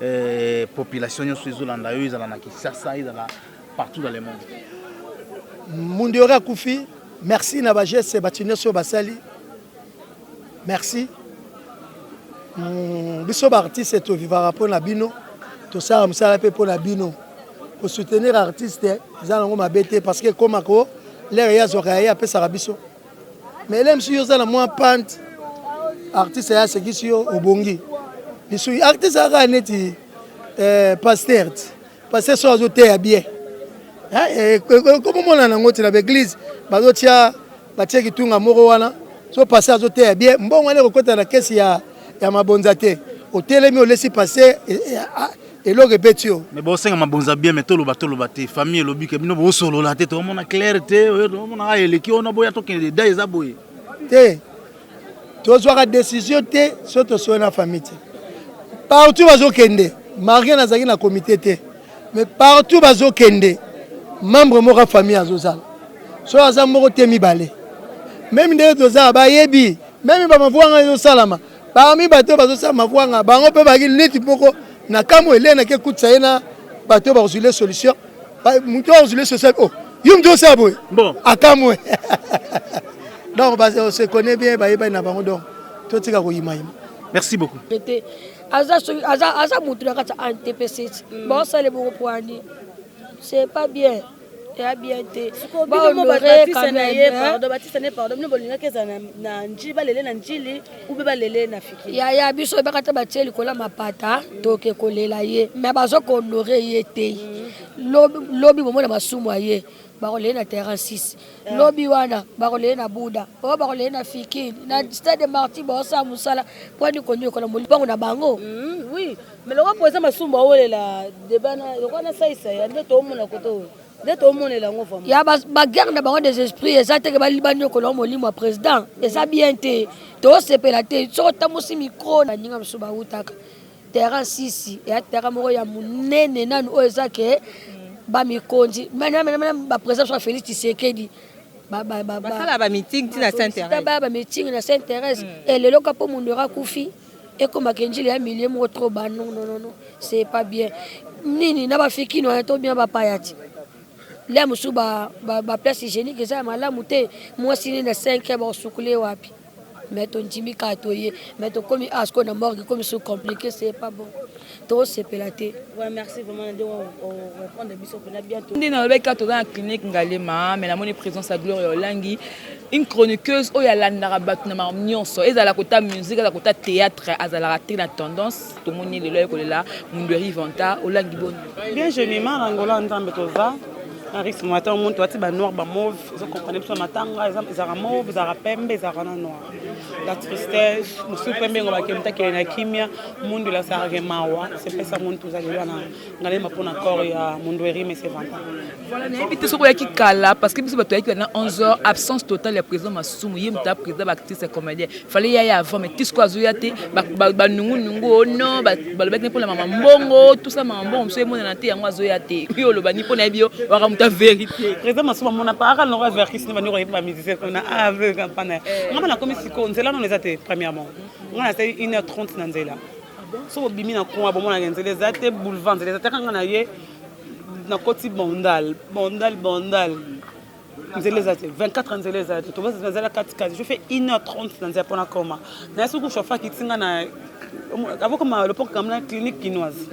eh, population nyonso ezolanda yo ezala na Kinshasa ezala partout dans le monde. Mundiore akufi, merci na ba geste bato nyonso basali. Merci. Mm, biso ba artiste tovivaka mpo na bino, tosala mosala mpe mpo na bino. Ko soutenir artiste eza nango mabe te parce que ekoma ko lere ye azwaka ya ye apesaka biso. Mais ele mosusu yo oza na mwa pante artiste ya asekisi yo obongi lisusu artiste aka neti eh, pasteur ti pasteur so azoteya bien ekomomonana yango ti na baeglise bazotia batie kitunga moko wana so pasteur azoteya bien mbongo wana ekokota na kesi ya, ya mabonza te otelemi olesi pasteur e, e, eloko ebeti yo mais bosenga mabonza bien mais toloba toloba te famille elobi ke bino bosolola te toomona claire te oyo toomona eleki ona boya tokende da eza boye te tozwaka décision te so tosolo na famille te partout bazokende malgré nazalaki na comité te mais partout bazokende membre moko ya famille azozala so aza moko te mibale meme ndenge tozala bayebi meme bamavwanga ezosalama Parmi bato oyo bazosala makwanga bango mpe baki neti moko na kamwe elei nake kutisa ye na bato oyo bakozwile solution moto oyo akozwile solution oh yo moto osala boye bon akamwe donc se connaît bien bayebani na bango donc totika koyimayima. Merci beaucoup. Te aza soki aza aza mutu na kati ya antpc baosala bongo poani c'est pas bien. Ya bien te. Bino mo batisa na ye pardon, batisa na ye pardon. Bino bolingaki ezala na Ndjili, balele na Ndjili ou be balele na Fikini. Yaya biso oyebaka te batie likolo ya mapata toke kolela ye mais bazo ko honore ye te. Lobi lobi bomona masumu ya ye bakolele na terrain 6 lobi wana bakolele na Buda oyo bakolele na Fikini na stade de Martyrs baosala mosala mpo ani koniokola molipango na bango. Oui. Mais lokola président Masumu awelela débat na lokola na saisa ya nde toomona koto oyo nde toomonela yango vraiment. Ya ba ba guerre na bango des esprits eza te ke banyokola molimo ya président eza bien te tosepela te soki otambusi micro na ninga mosusu bawutaka terrain sisi eya terrain moko ya monene nanu oyo eza ke bamikonzi ba président soka Félix Tshisekedi basala ba meeting ti na Sainte Thérèse ba meeting na Sainte Thérèse elelo ka po Mundora akufi ekoma ke njili ya milieu moko trop bas non non non non c'est pas bien nini na bafikini wana to bien bapaya ti lia mosusu ba, ba, ba place hygiénique eza ya malamu te mwasi nini na 5 heures bakosukule wapi mais tondimi kaka toye mais tokomi a sikoyo na morgue ekomi so compliqué c'est pas bon tosepela te. Ouais, merci vraiment na ndenge orépondre biso mpena bien. Nde nalobaki kaka toza na clinique Ngalema mais namoni présence ya Gloria Olangi une chroniqueuse oyo alandaka bato na makambo nyonso ezala kota musique ezala kota théâtre azalaka te na tendance tomoni lelo aye kolela Mundueri Vanta Olangi boni. Bien Jemima na Angola Nzambe toza na risque matin omoni toati ba noir ba mauve ozo comprendre biso matanga ezalaka mauve ezalaka pembe ezalaka na noir la tristesse mosusu pembe yango bakende takende na kimia mundu elasaka ke mawa sepesa yango toza lelo na ngalema mpona corps ya mundueri mais c'est vanta. Voilà, nayebi te soki oyaki kala parce que biso bato oyaki na 11 heures absence totale ya président Masumu ye moto ya président ba artiste comédien fallait yaya avant mais tisco azoya te banungunungu o non balobaki mpona mama mbongo tout ça mama mbongo mosusu emonana te yango azoya te yo oloba ni mpo nayebi yo waka moto ya vérité président Masumu amona pa aka noko verkis ne baniko ba musicien kuna ah pana nga na komi siko nzela nono eza te premièrement nga nasali 1 heure 30 na nzela soki obimi na coin bomonaka nzela eza te boulevard nzela eza te kanga na ye nakoti bandal bandal bandal nzela eza te 24 nzela eza te toba nzela kati kati je fais 1 heure 30 na nzela mpona koma na soki chauffeur akiti nga na avant koma lopoka kamna clinique kinoise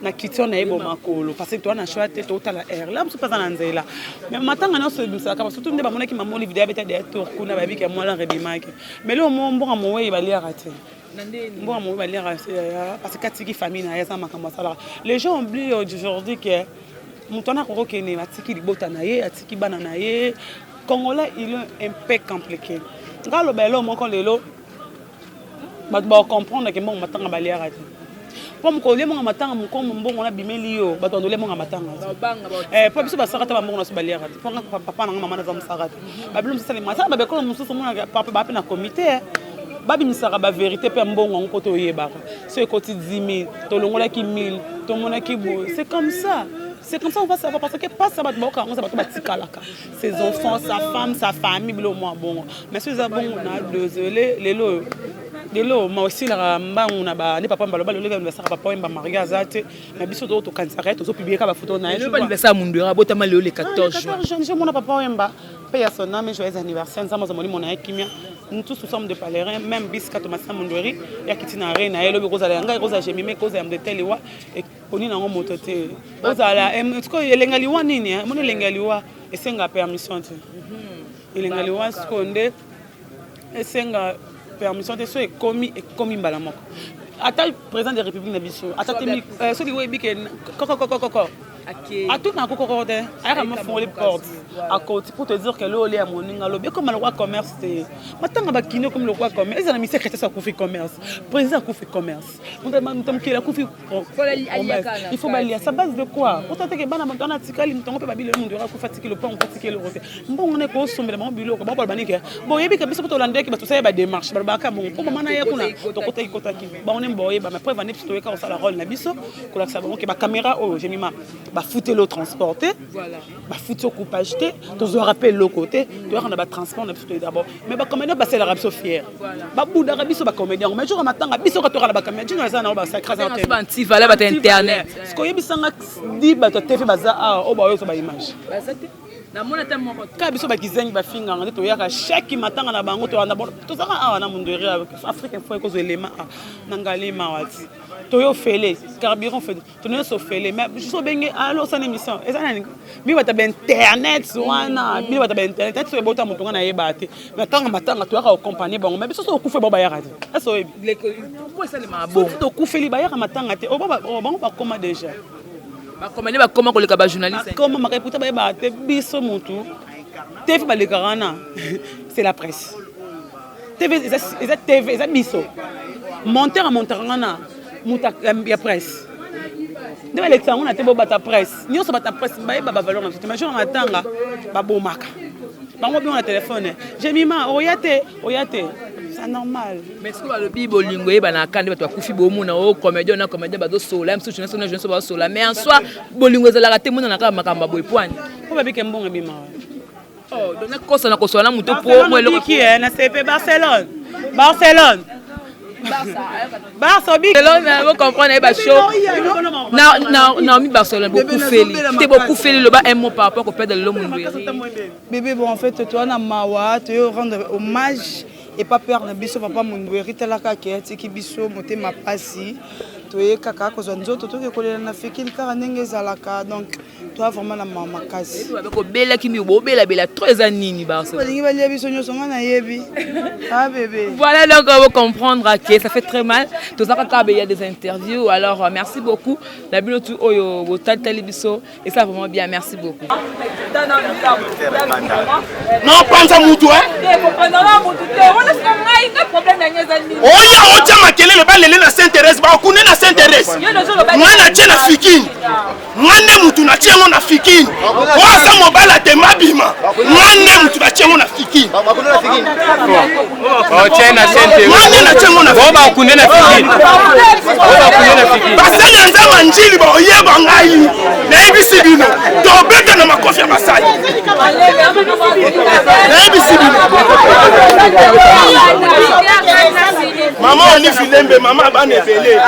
na kiti wana ye makolo parce que toa na choix te totala air la mosusu mpe aza na nzela mais matanga nyonso ebimisaka surtout nde bamonaki mamoli video abeta deya tour kuna babiki ya mwana rebimaki mais leo mo mbongo mowei baliaka te mbongo mowei baliaka te parce que atiki famille na ye aza makambo asalaka les gens oublient aujourd'hui que moto wana akoki kokende atiki libota na ye atiki bana na ye congolais il est un peu compliqué nga aloba eloko moko lelo bato bakocomprendre ke mbongo matanga baliaka te mpo mokolo olie mbongo matanga mokombo mbongo na bimeli yo bato bando olia mbongo matanga te mpo biso basaka te bambongo na biso baliaka te mpo nga papa na nga mama naza mosaka te babilo mosusu asalema asala babekolo mosusu omonaka papa baa mpe na komite babimisaka baverité mpe ya mbongo yango mpo toyebaka so ekoti 10 000 tolongolaki 1000 tomonaki boye c'est comme ça. C'est comme ça on va savoir parce que pas ça bato baoka yango eza bato batikalaka ses enfants, sa femme, sa famille, biloko mwa bongo. Mais soki eza bongo na désolé lelo oyo lelo ma osilaka mbangu na ba nde papa mbaloba lelo anniversaire papa oyemba marie aza te na biso to tokanisaka ye tozopublie kaka bafoto na ye. Lelo anniversaire ya Mundweri abotama lelo le 14 juin. 14 juin je mona papa oyemba paix à son âme, joyeux anniversaire, nzambe azwa molimo na ye kimia. Nous tous nous sommes des pèlerins, même bisika tomasina Mundweri ya kiti na re na ye lobi ekozala ya ngai ekozala jemime ekozala ya mdete liwa ekoni nango moto te ozala sikoyo elenga liwa nini moni elenga ya liwa esenga permission te elenga liwa sikoyo nde esenga permission te so ekomi ekomi mbala moko ata président de république na biso ata te eh, soki oyebi ke kokokokokoko atuna kokokoko te ayaka mafongoli porte akoti pour te dire que lelo olia moninga alobi ekoma lokwa commerce te matanga bakini ekomi lokwa commerce ezala misie chrétien akufi commerce président akufi commerce moto mokili akufi il faut balia sa base de quoi ota teke bana bato wana atikali moto yango mpe babili moto yango akufa atiki lopango mpe atiki eloko te mbongo wana ekosombela bango biloko bango baloba nini boyebi ke biso mpo tolandaki bato tosali bademarche balobaka bongo mpo mama na ye kuna tokotaki kotaki bango nde boyeba mais preuve ane biso toyeka kosala role na biso kolakisa bango ke bacaméra oyo jemima bafuteli o transport te bafuti yo coupage te tozwaka mpe eloko te toyaka na batransport na biso toye d'abord mais bacomédien basalelaka biso fier babudaka biso bacomédien yango mais jour ya matanga biso kaka toyaka na bacaméra jino aza nango basacreantivala bato ya internet siko oyebisanga di bato ya tv baza awa oyo baoyoso baimage kaka biso bakizengi bafinganga nde toyaka chaque matanga na bango tozaka awa na mondori afrique info ekozwa elema na ngalema wati toyo ofele carburant ofele tono nyonso ofele mais biso obenge alo osala émission eza nani bino bato ya bainternet wana bino bato ya bainternet ati soki ebota moto nga nayeba te mais ntango matanga toyaka kocompagne bango mais biso soki okufa bango bayaka te ese oyebi soki tokufeli bayaka matanga te bango bakoma déjà bakomeli bakoma koleka bajournaliste bakoma makambo puta bayebaka te biso motu tv balekaka wana c'est la presse tv eza tv eza biso monteur amontaka nga na moto ya presse nde balekisa yango na te bo bata presse nyonso bata presse bayeba bavaleur na biso te mais jour na matanga babomaka bango bengo na telefone jemima oya te oya te c'est normal mais soki balobi bolingo eyebanaka nde bato bakufi bomona o comédien na comédien bazosola mosusu journaliste na journaliste bazosola mais en soi bolingo ezalaka te monana kaka makambo ya boye pwani mpo babike mbongo ebima Oh, donc nakosa na kosola na moto po mo eloko ki eh, na CP Barcelone. Barcelone. Barça obi. Barcelone vous comprendre ba show. Na na Naomi Barcelone bokufeli. Te bokufeli loba un mot par rapport au père de l'homme Bébé bon en fait toi na mawa tu rendre hommage et pas père na biso papa Mundweri talaka ke atiki biso motema pasi toye kaka kozwa nzoto toke kolela na fekili kaka ndenge ezalaka donc Toi vraiment na mawa makasi. Kobelaki mingi bobelabela trop eza nini Barcelone. Balingi balia biso nyonso nga nayebi. Ah bébé. Voilà donc vous comprendre que ça fait très mal. Tozaka kaka il y a des interviews alors euh, merci beaucoup. Na bino tout oyo botali biso et ça vraiment bien merci beaucoup. Non panza mutu hein. Oya otia makelele balele na Sainte Thérèse bakune na Sainte Thérèse. Nga na tie na fikini. Nga nde mutu na tie yango na fikini. Oyo aza mobali ate mabima. Nga nde mutu na tie yango na fikini. Nga nde na tie yango na fikini. Basali ya Nzambe ya Njili bakoyeba ngai. Nayebisi bino tobeta na makofi ya basali. Nayebisi bino. Mama Olive Lembe, mama bana ebele,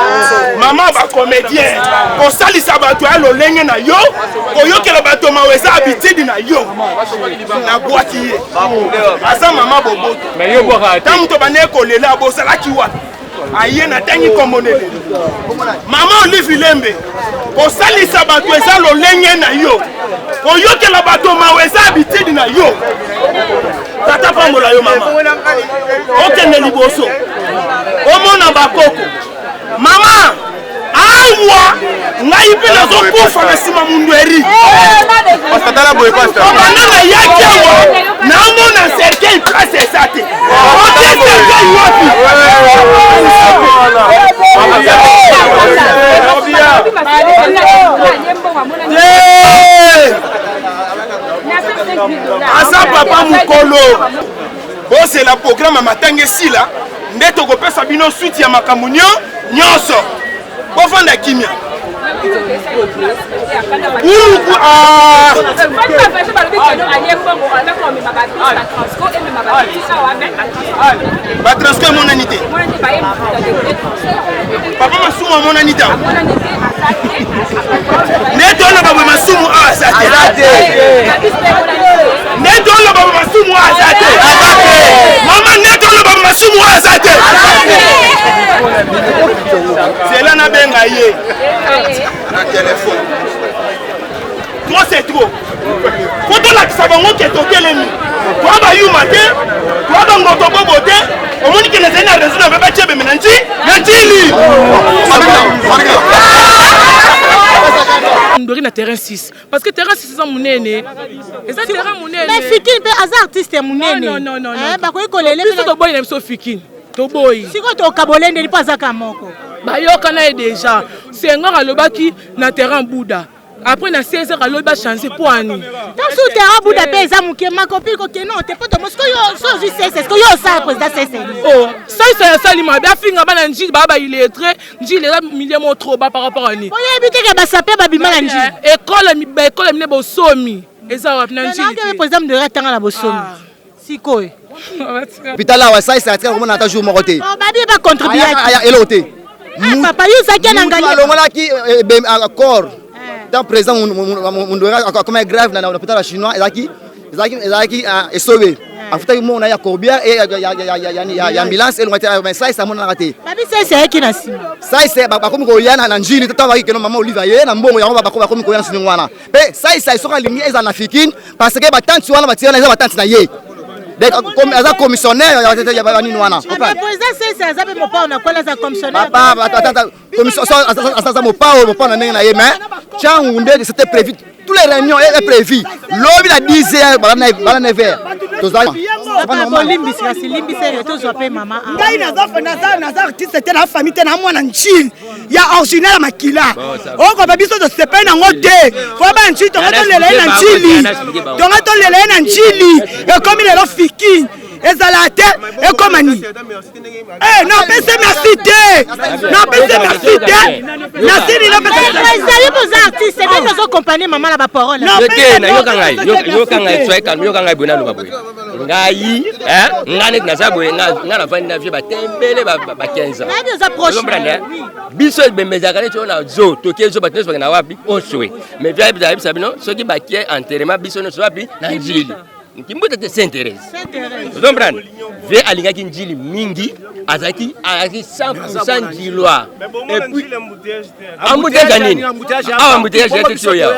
mama ba comédien, kosalisa bato ya lolenge na yo, koyokela bato mawa eza habitude na yo. Nabwaki ye, aza mama boboto. Ntango tobandaki kolela bozalaki wapi? Aye natangi kombo nde lelo. Mama Olive Lembe, kosalisa bato eza lolenge na yo, koyokela bato mawa eza habitude na yo. Tata pambola yo mama, okende liboso, omona bakoko. Mama, awa ngai mpe nazokufa na nsima mundweri obanda nayaki awa naomona cercueil place eza te otie cercueil wapi? Aza papa mokolo bozela programme ya matanga esila nde tokopesa bino suite ya makambo nyonso bofanda kimia. Kuluku ah. Ba transco emonani te. Papa Masumu amonani te. Nde toloba boye Masumu awa aza te. Nde toloba boye Masumu awa aza te. Mama nde toloba boye Masumu awa aza te. Zela nabenga ye na telefone. Trop c'est trop. Faut tolakisa bango ke totelemi. Toa bayuma te, toa bangoto bobo te. Omoni ke nazali na raison na baba chebeme na nji na njili. Ndori na terrain 6 parce que terrain 6 eza monene eza terrain monene mais fikine mpe aza artiste ya monene non non non eh, bakoki kolele biso toboyi na biso fikine toboyi sikoyo tokabola ndeni mpo azaka moko bayokana ye déjà senghor alobaki na terrain buda après na 16 heures alobi bachange mpo ani ntanso terrain buda mpe eza moke makopi kokeno te mpo tomo sikoyo so ozwi sese sikoyo yo osala président sese o saisa asali mabe afinga bana njili baa baillettre njili eza milieu moko trop ba par rapport ani oyebi te ke basape babima na njili ekole baekole mine bosomi eza wapi na njili président mdori atanga na bosomi ah. sikoyo hôpital awa saisa atikala komona ata jour moko te oh, babi bacontribue eloko te ah, papa yo ozalaki na ngai alongolaki eh, eh, ah, corps tant président munduera akoma grève na hôpital ya chinois ezalaki ezalaki ah, esobe afutaki mbongo na ye ya corbillard ya ambulance elonga te mais saisa amonanaka te babi saisa ayaki na nsima saisa bakomi koya na njili ntango baki keno mama olive aye na mbongo yango bakomi koya na siningo wana mpe saisai soki alingi ezala na fikine parce que batanti wana batia wana eza batanti na ye aza commissionnaire ya banini wana aza mopao mopao na ndenge na ye mais changu nde c'était prévu tous les réunions est prévu lobi na 10 heures bala 9 heures ngai naza artiste te na famille te na mwana nchile ya original ya makila okoba biso tosepeli nango te fo ba ncili tonga tolela ye na ncili tonga tolela ye na ncili ekomi lelo fiki ezala te ekoma nini eh, napesi merci te napesi merci te merci nini ezali boza artiste nde ozokompane mama na baparole te nayoka ngai yoka ngai soye calme yoka ngai boye naloba boye ngai eh, ngai neti naza boye ngai navandi na vie batembele ba 15 ans biso ebembe ezalaka neti oyo na zo toke zo bato nyonso bakenda wapi oswe mais via ayebisa bino soki bakie enterrement biso nyonso wapi na njili kimbuta te saint thérèse ozomprendre vie alingaki njili mingi azalaki azalaki 100 njilois epuis embouteillage ya nini awa embouteillage ya teti oyo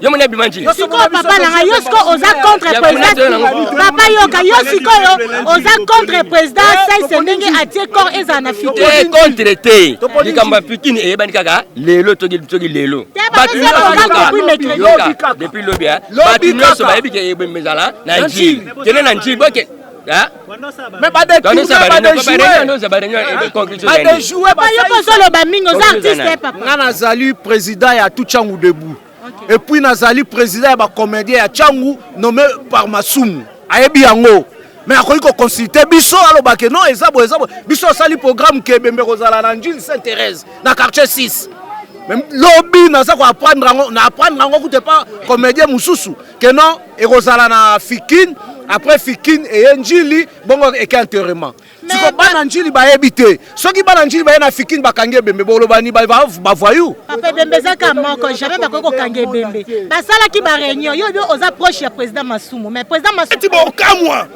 yo moni abima njili sikoyo papa nanga yo sikoyo oza contre président papa yoka yo sikoyo oza contre président saise ndenge atie corps ezala na fikine contre te likambo ya fikine eyebani kaka lelo toki lelo bato nyonso depuis lobi bato nyonso bayebi ke ebembe ezala na njili kende na njili boke Mais ba détourner, ba déjouer. Ba yo kozoloba mingi oza artiste papa. Nga nazali président ya tout Tshangu debout. Et puis nazali président ya ba comédien ya Tshangu nommé par Masumu. Ayebi yango. Mais akoki ko consulter biso aloba ke non eza boye eza boye. Biso osali programme ke ebembe kozala na Njili Sainte Thérèse na quartier 6. Mais lobi naza ko apprendre yango na apprendre yango kute pas comédien mosusu. que non ekozala na fikine après fikine eye njili bongo eke enterrement siko bana njili bayebi te soki bana njili baye na fikine bakangi ebembe boloba ni bavoyou papa ebembe ezaka moko jamais bakoki kokanga ebembe basalaki baréunion yo yo oza proche ya président masumu mais président masumu ti bokamwa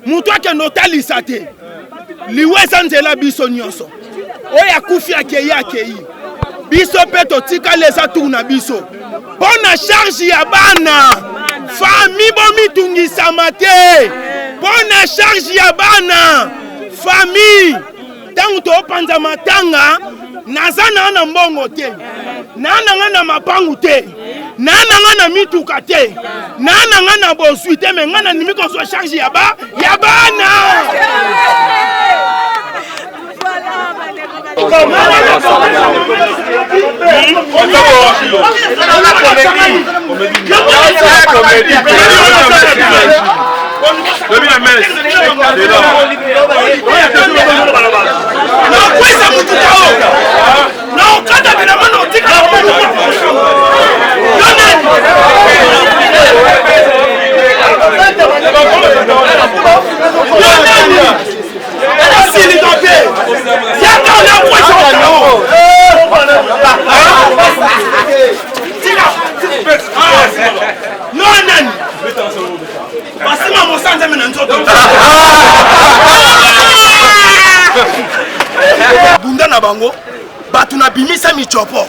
moto akende otalisa te liwa eza nzela biso nyonso oyo akufi akei akei biso mpe totikali eza tour na biso mpo na charge ya bana fami bomitungisama te mpo na charge ya bana fami ntango topanza matanga naza naa na mbongo te naa na ngai na mapangu te naa na ngai na mituka te naa na ngai na bozwi te me ngai nandimi kozwa charge ya ba ya bana Nakwesa motuka o naokata bilamba na otikala yo nani? Yo nani? Asili to te, yaka nakwesa okao. Yo nani? Basima mosa Nzambe na nzoto. Bunda na bango bato na bimisa michopo.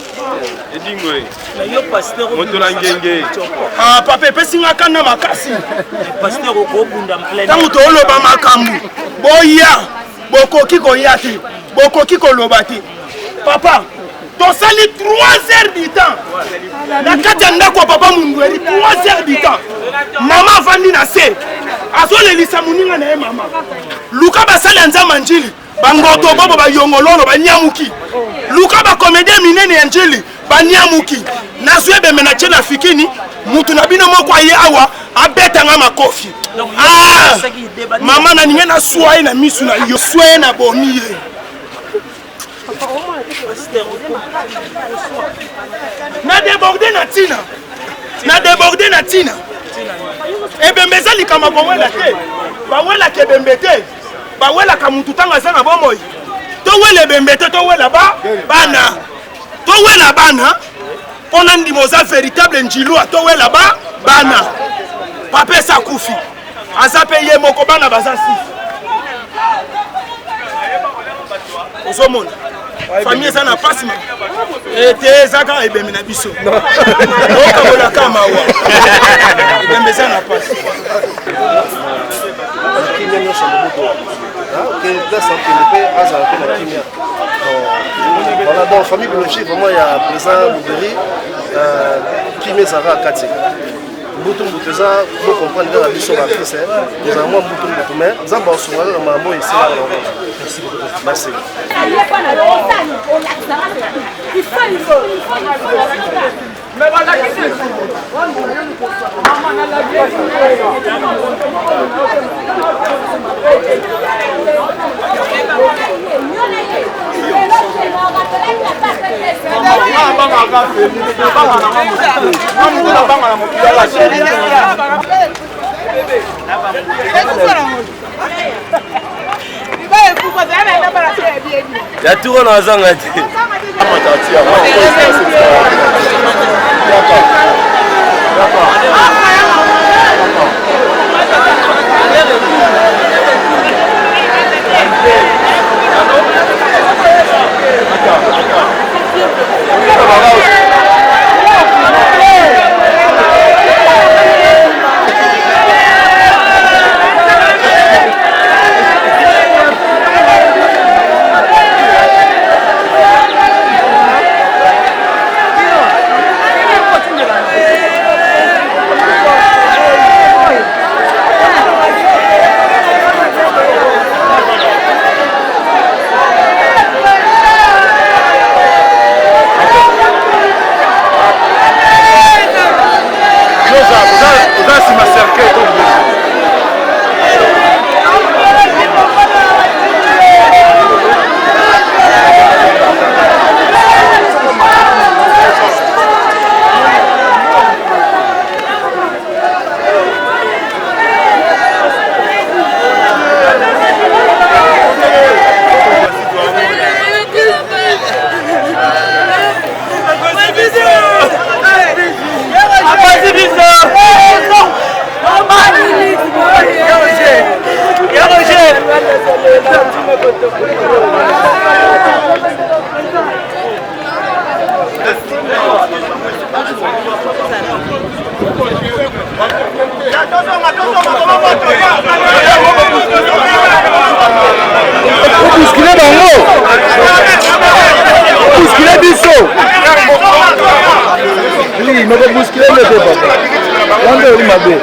Moto na ngenge. Ah, papa epesi nga kanda makasi. Ntango tooloba makambo boya, bokoki koya te, bokoki koloba te. Papa, tosali 3 heures du temps na kati ya ndako ya papa Mundweri, 3 heures du temps mama avandi na se azolelisa moninga na ye. Mama, luka basali ya Nzambe ya Njili, bangoto bobo, bayongololo banyamuki, luka bacomédien minene ya Njili banyamuki. Nazwi ebembe na tie na fikini, mutu na bino moko aye awa abetanga makofi. Ah! Mama, naninge naswa ye na misu na yo, swa ye na bomi ye. Na déborde na ntina, na déborde na ntina. Ebembe eza likambo kowela te, bawelaka ebembe te, bawelaka mutu ntango aza na bomoi. Towela ebembe te, towela ba bana, towela bana mpo na ndima oza véritable njilwa. Towela ba bana. Papa esi akufi, aza mpe ye moko, bana baza six. Ozomona famille eza na pasi ete eza kaka ebembe na biso, okabolaka mawa, ebembe eza na pasi. Kimia nyonso ya mobutu ke place akende mpe azala mpe na kimia. Voilà, donc famille biologique vraiment ya président Muderi, kimia ezalaka kati mbutu mbutu. Eza bocomprendre kaka biso baartiste tozala mwa mbutu mbutu, mais Nzambe akosunga kaka makambo oyo esilaka nango. Merci. Ya turo na azanga te. Oza nsima cercueil. Obouscule bango, obouscule biso, oui, mais kobouscule nde te, papa, wana oli mabe.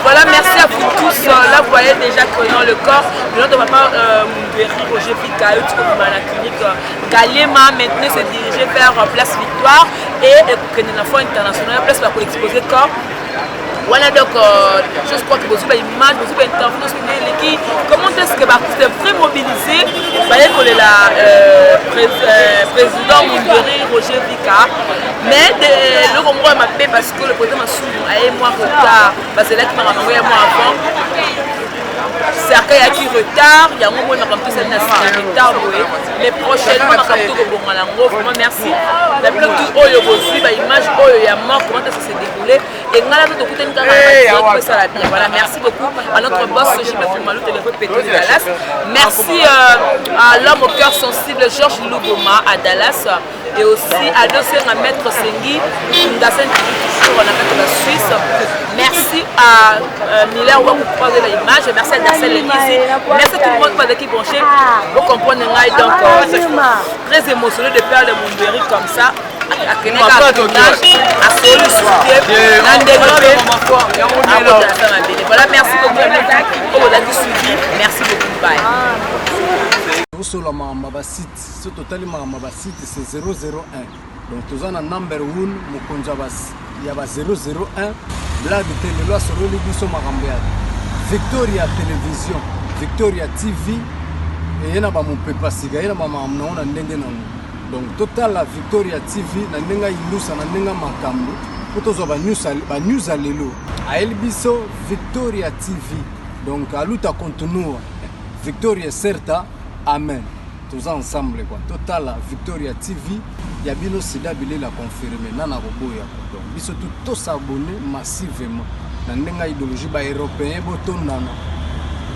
Voilà, merci à vous tous. Là, vous voyez déjà que dans le corps de notre papa euh, Moumberi, Roger Pika, à la clinique euh, Galema, maintenant s'est dirigé vers euh, Place Victoire et euh, la fois internationale, place pour exposer corps. Voilà donc, euh, je crois que vous avez image, vous avez interview, vous avez eleki. Comment est-ce que l'artiste est très mobilisé Fallait qu'on ait la euh, pré euh, président Moumberi, Roger Vika. Mais le Congo m'a fait parce que le président Massoumou a eu moins retard. Bazelaki makambo yango ya mwa avant cercueil ayaki retard yango moi makambo tosali na nsima retard boye mais prochainement makambo tokobonga na yango vraiment merci na bino tout oyo bozwi baimage oyo ya mort comment ça s'est déroulé et ngai nazo tokutani kaka esala bien voilà merci beaucoup à notre boss JP Fumalu téléphone Pétro de Dallas merci euh, à l'homme au cœur sensible Georges Luboma à Dallas et aussi à Dosenga Maître Sengi Ngasen toujours na kati ya Suisse merci à euh, Miller Waku croiser l'image merci à Darcel Lenizi merci à tout le monde qui est branché vous comprenez ngai donc euh, très émotionné de perdre Mumberi comme ça akendaka tournage asoli suke na ndenge mpe akotala mabele voilà merci beaucoup oyo bozalaki suivi merci beaucoup bye tosola makambo ya basite so totali makambo ya basite c'est 001 donc toza na number 1 mokonzi ya ba 001 blague te lelo asololi biso makambo ya victoria television victoria tv eye na bamopepa sika eye na bamakambo nango na ndenge nango donc totala victoria tv na ndenge ayindusa na ndenge makambo mpo tozwa banews ya lelo ayeli biso victoria tv donc aluta continua victoria certa amen toza ensemble quoi totala victoria tv ya bino sida bilela confirme nana koboya donc biso tout tosabonne massivement na ndenge ya idéologie ba européen botondana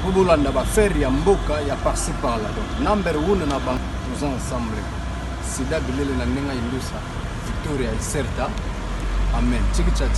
mpo bolanda bafere ya mboka ya parci par là donc number one na bango toza ensemble sida bilele na ndenge ya indusa victoria iserta amen chikichachi.